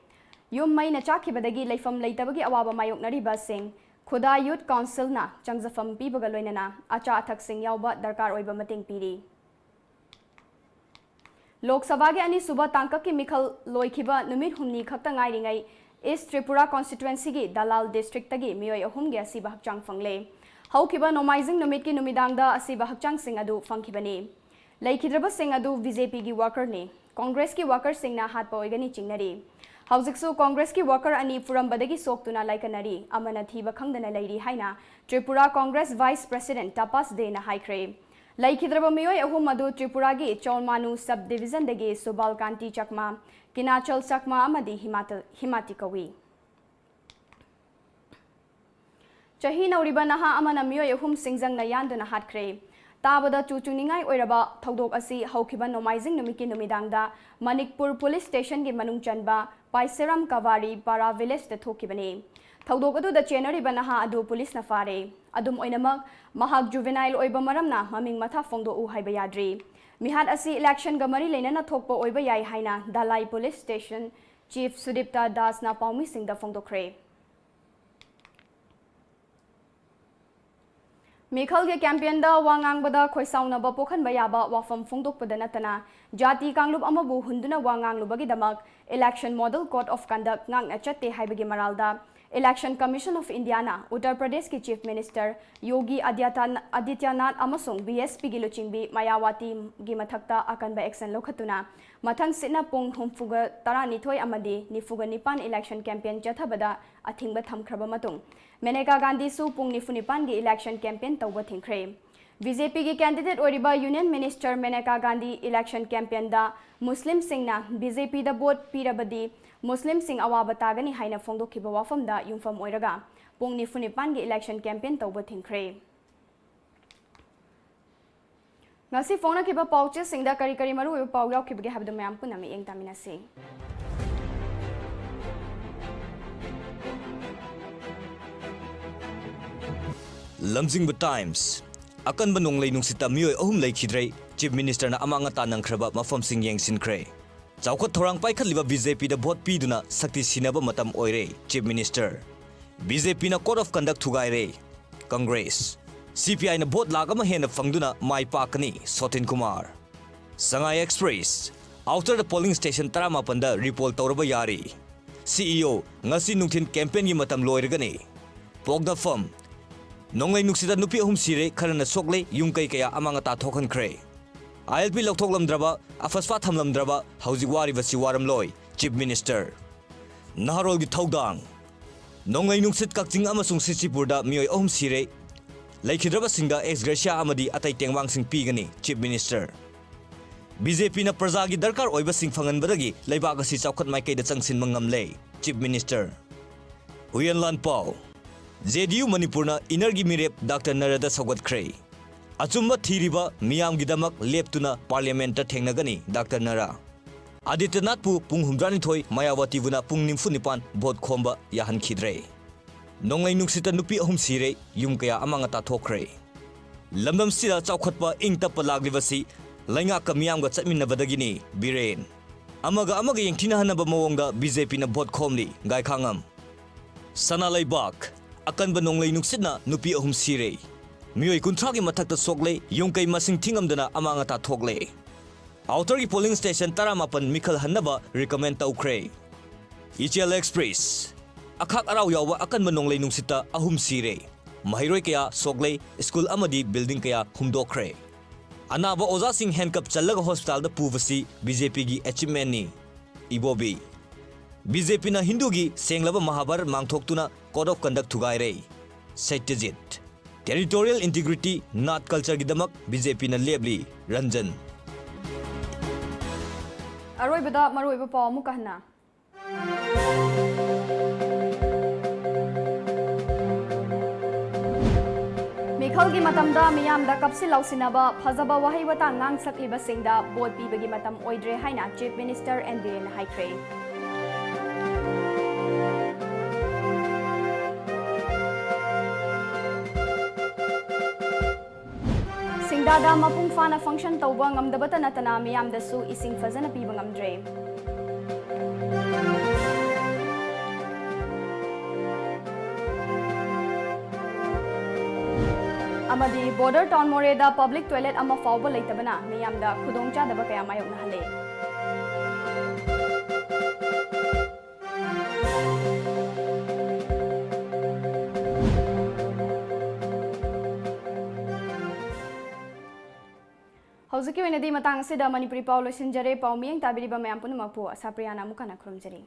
ꯌꯨꯝ ꯃꯩꯅ ꯆꯥꯛꯈꯤꯕꯗꯒꯤ ꯂꯩꯐꯝ ꯂꯩꯇꯕꯒꯤ ꯑꯋꯥꯕ ꯃꯥꯌꯣꯛꯅꯔꯤꯕꯁꯤꯡ ꯈꯨꯗꯥ Youth Council ꯅ ꯆꯪꯖꯐꯝ ꯄꯤꯕꯒ ꯂꯣꯏꯅꯅ ꯑꯆꯥ ꯑꯊꯛꯁꯤꯡ ꯌꯥꯎꯕ ꯗꯔꯀꯥꯔ ꯑꯣꯏꯕ ꯃꯇꯦꯡ ꯄꯤꯔꯤ꯫ ꯂꯣꯛ ꯁꯚꯥꯒꯤ ꯑꯅꯤꯁꯨꯕ ꯇꯥꯡꯀꯛꯀꯤ ꯃꯤꯈꯜ ꯂꯣꯏꯈꯤꯕ ꯅꯨꯃꯤꯠ ꯍꯨꯝꯅꯤ ꯈꯛꯇ ꯉꯥꯏꯔꯤꯉꯩ, East Tripura constituency ꯒꯤ ꯗꯂꯥꯜ district ꯇꯒꯤ ꯃꯤꯑꯣꯏ ꯑꯍꯨꯝꯒꯤ ꯑꯁꯤꯕ ꯍꯛꯆꯥꯡ ꯐꯪꯂꯦ꯫ ꯍꯧꯈꯤꯕ ꯅꯣꯡꯃꯥꯏꯖꯤꯡ ꯅꯨꯃꯤꯠꯀꯤ ꯅꯨꯃꯤꯗꯥꯡꯗ ꯑꯁꯤꯕ ꯍꯛꯆꯥꯡꯁꯤꯡ ꯑꯗꯨ ꯐꯪꯈꯤꯕꯅꯤ꯫ ꯂꯩꯈꯤꯗ꯭ꯔꯕꯁꯤꯡ ꯑꯗꯨ B J P ꯒꯤ worker ꯅꯤ꯫ Congress ꯀꯤ worker ꯁꯤꯡꯅ ꯍꯥꯠꯄ ꯑꯣꯏꯒꯅꯤ ꯆꯤꯡꯅꯔꯤ꯫ ꯍꯧꯖꯤꯛꯁꯨ Congress ꯀꯤ worker ꯑꯅꯤ ꯐꯨꯔꯝꯕꯗꯒꯤ ꯁꯣꯛꯇꯨꯅ ꯂꯥꯏꯀꯠꯅꯔꯤ, ꯑꯃꯅ ꯊꯤꯕ ꯈꯪꯗꯅ ꯂꯩꯔꯤ ꯍꯥꯏꯅ Tripura Congress Vice President Tapas De ꯅ ꯍꯥꯏꯈ꯭ꯔꯦ꯫ ꯂꯩꯈꯤꯗ꯭ꯔꯕ ꯃꯤꯑꯣꯏ ꯑꯍꯨꯝ ꯑꯗꯨ ꯇ꯭ꯔꯤꯄꯨꯔꯥꯒꯤ ꯆꯧꯔꯃꯥꯅꯨ sub division ꯗꯒꯤ ꯁꯨꯕꯥꯜ ꯀꯥꯟꯇꯤ ꯆꯛꯃꯥ, ꯀꯤꯅꯥꯆꯜ ꯆꯛꯃꯥ ꯑꯃꯗꯤ ꯍꯤꯃꯥꯇ-, ꯍꯤꯃꯥꯇꯤ ꯀꯧꯏ꯫ ꯆꯍꯤ ꯅꯧꯔꯤꯕ ꯅꯍꯥ ꯑꯃꯅ ꯃꯤꯑꯣꯏ ꯑꯍꯨꯝ ꯁꯤꯡꯖꯪꯅ ꯌꯥꯟꯗꯨꯅ ꯍꯥꯠꯈ꯭ꯔꯦ꯫ ꯇꯥꯕꯗ ꯆꯨ ꯆꯨꯅꯤꯡꯉꯥꯏ ꯑꯣꯏꯔꯕ ꯊꯧꯗꯣꯛ ꯑꯁꯤ ꯍꯧꯈꯤꯕ ꯅꯣꯡꯃꯥꯏꯖꯤꯡ ꯅꯨꯃꯤꯠꯀꯤ ꯅꯨꯃꯤꯗꯥꯡꯗ ꯃꯅꯤꯛꯄꯨꯔ police station ꯒꯤ ꯃꯅꯨꯡ ꯆꯟꯕ ꯄꯥꯏꯁꯦꯔꯥꯝ ꯀꯕꯥꯔꯤ ꯄꯥꯔꯥ village ꯇ ꯊꯣꯛꯈꯤꯕꯅꯤ꯫ ꯊꯧꯗꯣꯛ ꯑꯗꯨꯗ ꯆꯦꯟꯅꯔꯤꯕ ꯅꯍꯥ ꯑꯗꯨ police ꯅ ꯐꯥꯔꯦ꯫ ꯑꯗꯨꯝ ꯑꯣꯏꯅꯃꯛ, ꯃꯍꯥꯛ juvenile ꯑꯣꯏꯕ ꯃꯔꯝꯅ ꯃꯃꯤꯡ ꯃꯊꯥ ꯐꯣꯡꯗꯣꯛꯎ ꯍꯥꯏꯕ ꯌꯥꯗ꯭ꯔꯤ꯫ ꯃꯤꯍꯥꯠ ꯑꯁꯤ election ꯒ ꯃꯔꯤ ꯂꯩꯅꯅ ꯊꯣꯛꯄ ꯑꯣꯏꯕ ꯌꯥꯏ ꯍꯥꯏꯅ ꯙꯂꯥꯏ police station chief ꯁꯨꯗꯤꯞꯇ ꯗꯥꯁꯅ ꯄꯥꯎꯃꯤꯁꯤꯡꯗ ꯐꯣꯡꯗꯣꯛꯈ꯭ꯔꯦ꯫ ꯃꯤꯈꯜꯒꯤ campaignꯗ ꯋꯥ ꯉꯥꯡꯕꯗ ꯈꯣꯏꯁꯥꯎꯅꯕ ꯄꯣꯛꯍꯟꯕ ꯌꯥꯕ ꯋꯥꯐꯝ ꯐꯣꯡꯗꯣꯛꯄꯗ ꯅꯠꯇꯅ ꯖꯥꯇꯤ ꯀꯥꯡꯂꯨꯞ ꯑꯃꯕꯨ ꯍꯨꯟꯗꯨꯅ ꯋꯥ ꯉꯥꯡꯂꯨꯕꯒꯤꯗꯃꯛ election model code of conduct ꯉꯥꯛꯅ ꯆꯠꯇꯦ ꯍꯥꯏꯕꯒꯤ ꯃꯔꯥꯜꯗ Election Commission of Indiaꯅ ꯎꯠꯇꯔ ꯄ꯭ꯔꯗꯦꯁꯀꯤ Chief Minister ꯌꯣꯒꯤ ꯑꯗ꯭ꯌꯥꯇꯥ-, ꯑꯗꯤꯇ꯭ꯌꯅꯥꯊ ꯑꯃꯁꯨꯡ BSPꯒꯤ ꯂꯨꯆꯤꯡꯕꯤ ꯃꯌꯥꯋꯥꯇꯤꯒꯤ ꯃꯊꯛꯇ ꯑꯀꯟꯕ action ꯂꯧꯈꯠꯇꯨꯅ ꯃꯊꯪ ꯁꯤꯠꯅ ꯄꯨꯡ ꯍꯨꯝꯐꯨꯒ ꯇꯔꯥꯅꯤꯊꯣꯏ ꯑꯃꯗꯤ ꯅꯤꯐꯨꯒ ꯅꯤꯄꯥꯟ election campaign ꯆꯠꯊꯕꯗ ꯑꯊꯤꯡꯕ ꯊꯝꯈ꯭ꯔꯕ ꯃꯇꯨꯡ, ꯃꯦꯅꯦꯀꯥ ꯒꯥꯟꯙꯤꯁꯨ ꯄꯨꯡ ꯅꯤꯐꯨ ꯅꯤꯄꯥꯟꯒꯤ election campaign ꯇꯧꯕ ꯊꯤꯡꯈ꯭ꯔꯦ꯫ BJPꯒꯤ candidate ꯑꯣꯏꯔꯤꯕ Union Minister ꯃꯦꯅꯦꯀꯥ ꯒꯥꯟꯙꯤ election campaignꯗ ꯃꯨꯁꯂꯤꯝꯁꯤꯡꯅ BJPꯗ vote ꯄꯤꯔꯕꯗꯤ ꯃꯨꯁꯂꯤꯝꯁꯤꯡ ꯑꯋꯥꯕ ꯇꯥꯒꯅꯤ ꯍꯥꯏꯅ ꯐꯣꯡꯗꯣꯛꯈꯤꯕ ꯋꯥꯐꯝꯗ ꯌꯨꯝꯐꯝ ꯑꯣꯏꯔꯒ ꯄꯨꯡ ꯅꯤꯐꯨ ꯅꯤꯄꯥꯟꯒꯤ election campaign ꯇꯧꯕ ꯊꯤꯡꯈ꯭ꯔꯦ꯫ ꯉꯁꯤ ꯐꯣꯡꯅꯈꯤꯕ ꯄꯥꯎꯆꯦꯁꯤꯡꯗ ꯀꯔꯤ ꯀꯔꯤ ꯃꯔꯨꯑꯣꯏꯕ ꯄꯥꯎ ꯌꯥꯎꯈꯤꯕꯒꯦ ꯍꯥꯏꯕꯗꯨ ꯃꯌꯥꯝ ꯄꯨꯟꯅ ꯃꯤꯠꯌꯦꯡ ꯇꯥꯃꯤꯟꯅꯁꯤ꯫ ꯂꯝꯖꯤꯡꯕ Times꯫ ꯑꯀꯟꯕ ꯅꯣꯡꯂꯩ ꯅꯨꯡꯁꯤꯠꯇ ꯃꯤꯑꯣꯏ ꯑꯍꯨꯝ ꯂꯩꯈꯤꯗ꯭ꯔꯦ, Chief Ministerꯅ ꯑꯃꯥꯡ ꯑꯇꯥ ꯅꯪꯈ꯭ꯔꯕ ꯃꯐꯝꯁꯤꯡ ꯌꯦꯡꯁꯤꯟꯈ꯭ꯔꯦ꯫ ꯆꯥꯎꯈꯠ ꯊꯧꯔꯥꯡ ꯄꯥꯏꯈꯠꯂꯤꯕ BJPꯗ vote ꯄꯤꯗꯨꯅ ꯁꯛꯇꯤ ꯁꯤꯟꯅꯕ ꯃꯇꯝ ꯑꯣꯏꯔꯦ, Chief Minister꯫ BJPꯅ code of conduct ꯊꯨꯒꯥꯏꯔꯦ, Congress꯫ CPIꯅ vote lakh ꯑꯃ ꯍꯦꯟꯅ ꯐꯪꯗꯨꯅ ꯃꯥꯏ ꯄꯥꯛꯀꯅꯤ, ꯁꯣꯇꯤꯟ Kumar. Sangai Express꯫ Outerꯗ polling station ꯇꯔꯥꯃꯥꯄꯟꯗ repoll ꯇꯧꯔꯕ ꯌꯥꯔꯤ꯫ CEO, ꯉꯁꯤ ꯅꯨꯡꯊꯤꯜ campaignꯒꯤ ꯃꯇꯝ ꯂꯣꯏꯔꯒꯅꯤ꯫ ꯄꯣꯛꯅꯐꯝ꯫ ꯅꯣꯡꯂꯩ ꯅꯨꯡꯁꯤꯠꯇ ꯅꯨꯄꯤ ꯑꯍꯨꯝ ꯁꯤꯔꯦ, ꯈꯔꯅ ꯁꯣꯛꯂꯦ, ꯌꯨꯝ ꯀꯩ ꯀꯌꯥ ꯑꯃꯥꯡ ꯑꯇꯥ ꯊꯣꯛꯍꯟꯈ꯭ꯔꯦ꯫ ILP ꯂꯧꯊꯣꯛꯂꯝꯗ꯭ꯔꯕ, ꯑꯐꯁꯄꯥ ꯊꯝꯂꯝꯗ꯭ꯔꯕ, ꯍꯧꯖꯤꯛ ꯋꯥꯔꯤꯕꯁꯤ ꯋꯥꯔꯝꯂꯣꯏ, Chief Minister꯫ ꯅꯍꯥꯔꯣꯜꯒꯤ ꯊꯧꯗꯥꯡ꯫ ꯅꯣꯡꯂꯩ ꯅꯨꯡꯁꯤꯠ ꯀꯛꯆꯤꯡ ꯑꯃꯁꯨꯡ ꯁꯤꯆꯤꯄꯨꯔꯗ ꯃꯤꯑꯣꯏ ꯑꯍꯨꯝ ꯁꯤꯔꯦ꯫ ꯂꯩꯈꯤꯗ꯭ꯔꯕꯁꯤꯡꯗ ex gratia ꯑꯃꯗꯤ ꯑꯇꯩ ꯇꯦꯡꯕꯥꯡꯁꯤꯡ ꯄꯤꯒꯅꯤ, Chief Minister꯫ BJPꯅ ꯄ꯭ꯔꯖꯥꯒꯤ ꯗꯔꯀꯥꯔ ꯑꯣꯏꯕꯁꯤꯡ ꯐꯪꯍꯟꯕꯗꯒꯤ ꯂꯩꯕꯥꯛ ꯑꯁꯤ ꯆꯥꯎꯈꯠ ꯃꯥꯏꯀꯩꯗ ꯆꯪꯁꯤꯟꯕ ꯉꯝꯂꯦ, Chief Minister꯫ ꯍꯨꯌꯦꯟ ꯂꯥꯟꯄꯥꯎ꯫ JDU ꯃꯅꯤꯄꯨꯔꯅ innerꯒꯤ ꯃꯤꯔꯦꯞ ꯗꯥꯛꯇꯔ ꯅꯔꯥꯗ ꯁꯧꯒꯠꯈ꯭ꯔꯦ꯫ ꯑꯆꯨꯝꯕ ꯊꯤꯔꯤꯕ ꯃꯤꯌꯥꯝꯒꯤꯗꯃꯛ ꯂꯦꯞꯇꯨꯅ parliamentꯇ ꯊꯦꯡꯅꯒꯅꯤ ꯗꯥꯛꯇꯔ ꯅꯔꯥ꯫ ꯑꯗꯤꯇ꯭ꯌꯅꯥꯊꯄꯨ ꯄꯨꯡ ꯍꯨꯝꯗ꯭ꯔꯥꯅꯤꯊꯣꯏ, ꯃꯌꯥꯋꯥꯇꯤꯕꯨꯅ ꯄꯨꯡ ꯅꯤꯐꯨ ꯅꯤꯄꯥꯟ vote ꯈꯣꯝꯕ ꯌꯥꯍꯟꯈꯤꯗ꯭ꯔꯦ꯫ ꯅꯣꯡꯂꯩ ꯅꯨꯡꯁꯤꯠꯇ ꯅꯨꯄꯤ ꯑꯍꯨꯝ ꯁꯤꯔꯦ, ꯌꯨꯝ ꯀꯌꯥ ꯑꯃꯥꯡ ꯑꯇꯥ ꯊꯣꯛꯈ꯭ꯔꯦ꯫ ꯂꯝꯗꯝꯁꯤꯗ ꯆꯥꯎꯈꯠꯄ, ꯏꯪ ꯇꯞꯄ ꯂꯥꯛꯂꯤꯕꯁꯤ ꯂꯩꯉꯥꯛꯀ ꯃꯤꯌꯥꯝꯒ ꯆꯠꯃꯤꯟꯅꯕꯗꯒꯤꯅꯤ, ꯕꯤꯔꯦꯟ꯫ ꯑꯃꯒ ꯑꯃꯒ ꯌꯦꯡꯊꯤꯅꯍꯟꯅꯕ ꯃꯑꯣꯡꯗ BJPꯅ vote ꯈꯣꯝꯂꯤ, ꯒꯥꯏꯈꯥꯉꯝ꯫ ꯁꯅꯥ ꯂꯩꯕꯥꯛ꯫ ꯑꯀꯟꯕ ꯅꯣꯡꯂꯩ ꯅꯨꯡꯁꯤꯠꯅ ꯅꯨꯄꯤ ꯑꯍꯨꯝ ꯁꯤꯔꯦ꯫ ꯃꯤꯑꯣꯏ ꯀꯨꯟꯊ꯭ꯔꯥꯒꯤ ꯃꯊꯛꯇ ꯁꯣꯛꯂꯦ, ꯌꯨꯝ ꯀꯩ ꯃꯁꯤꯡ ꯊꯤꯉꯝꯗꯅ ꯑꯃꯥꯡ ꯑꯇꯥ ꯊꯣꯛꯂꯦ꯫ ꯑꯥꯎꯇꯔꯒꯤ ꯄꯣꯂꯤꯡ ꯁ꯭ꯇꯦꯁꯟ ꯇꯔꯥꯃꯥꯄꯟ ꯃꯤꯈꯜ ꯍꯟꯅꯕ ꯔꯤꯀꯃꯦꯟ ꯇꯧꯈ꯭ꯔꯦ꯫ ꯏꯆꯦꯜ ꯑꯦꯛꯁꯄ꯭ꯔꯦꯁ, ꯑꯈꯥꯛ ꯑꯔꯥꯎ ꯌꯥꯎꯕ ꯑꯀꯟꯕ ꯅꯣꯡꯂꯩ ꯅꯨꯡꯁꯤꯠꯇ ꯑꯍꯨꯝ ꯁꯤꯔꯦ, ꯃꯍꯩꯔꯣꯏ ꯀꯌꯥ ꯁꯣꯛꯂꯦ, ꯁ꯭ꯀꯨꯜ ꯑꯃꯗꯤ ꯕꯤꯜꯗꯤꯡ ꯀꯌꯥ ꯍꯨꯝꯗꯣꯛꯈ꯭ꯔꯦ꯫ ꯑꯅꯥꯕ ꯑꯣꯖꯥꯁꯤꯡ ꯍꯦꯟꯀꯞ ꯆꯜꯂꯒ ꯍꯣꯁꯄꯤꯇꯥꯜꯗ ꯄꯨꯕꯁꯤ ꯕꯤ ꯖꯦ ꯄꯤꯒꯤ ꯑꯦꯆꯤꯞꯃꯦꯟꯅꯤ꯫ ꯏꯕꯣꯕꯤ, ꯕꯤ ꯖꯦ ꯄꯤꯅ ꯍꯤꯟꯗꯨꯒꯤ ꯁꯦꯡꯂꯕ Mahabharat ꯃꯥꯡꯊꯣꯛꯇꯨꯅ code of conduct ꯊꯨꯒꯥꯏꯔꯦ꯫ ꯁꯇ꯭ꯌꯖꯤꯠ, territorial integrity, ꯅꯥꯠ ꯀꯜꯆꯔꯒꯤꯗꯃꯛ ꯕꯤ ꯖꯦ ꯄꯤꯅ ꯂꯦꯞꯂꯤ꯫ ꯔꯟꯖꯟ꯫ ꯑꯔꯣꯏꯕꯗ ꯃꯔꯨꯑꯣꯏꯕ ꯄꯥꯎ ꯑꯃꯨꯛꯀ ꯍꯟꯅ꯫ ꯃꯤꯈꯜꯒꯤ ꯃꯇꯝꯗ ꯃꯤꯌꯥꯝꯗ ꯀꯞꯁꯤꯟ ꯂꯥꯎꯁꯤꯟꯅꯕ, ꯐꯖꯕ ꯋꯥꯍꯩ ꯋꯥꯇꯥ ꯉꯥꯡꯁꯛꯂꯤꯕꯁꯤꯡꯗ ꯚꯣꯠ ꯄꯤꯕꯒꯤ ꯃꯇꯝ ꯑꯣꯏꯗ꯭ꯔꯦ ꯍꯥꯏꯅ ꯆꯤꯐ ꯃꯤꯅꯤꯁꯇꯔ ꯑꯦꯟ ꯕꯤꯔꯦꯟꯅ ꯍꯥꯏꯈ꯭ꯔꯦ꯫ ꯁꯤꯡꯗꯥꯗ ꯃꯄꯨꯡ ꯐꯥꯅ ꯐꯪꯁꯟ ꯇꯧꯕ ꯉꯝꯗꯕꯇ ꯅꯠꯇꯅ ꯃꯤꯌꯥꯝꯗꯁꯨ ꯏꯁꯤꯡ ꯐꯖꯅ ꯄꯤꯕ ꯉꯝꯗ꯭ꯔꯦ꯫ ꯑꯃꯗꯤ ꯕꯣꯔꯗꯔ ꯇꯥꯎꯟ ꯃꯣꯔꯦꯗ ꯄꯕ꯭ꯂꯤꯛ ꯇꯣꯏꯂꯦꯠ ꯑꯃ ꯐꯥꯎꯕ ꯂꯩꯇꯕꯅ ꯃꯤꯌꯥꯝꯗ ꯈꯨꯗꯣꯡꯆꯥꯗꯕ ꯀꯌꯥ ꯃꯥꯌꯣꯛꯅꯍꯜꯂꯦ꯫ ꯍꯧꯖꯤꯛꯀꯤ ꯑꯣꯏꯅꯗꯤ ꯃꯇꯥꯡ ꯑꯁꯤꯗ ꯃꯅꯤꯄꯨꯔꯤ ꯄꯥꯎ ꯂꯣꯏꯁꯤꯟꯖꯔꯦ꯫ ꯄꯥꯎ ꯃꯤꯠꯌꯦꯡ ꯇꯥꯕꯤꯔꯤꯕ ꯃꯌꯥꯝ ꯄꯨꯝꯅꯃꯛꯄꯨ ꯑꯁꯥꯄ꯭ꯔꯤꯌꯥꯅ ꯑꯃꯨꯛ ꯍꯟꯅ ꯈꯨꯔꯨꯝꯖꯔꯤ꯫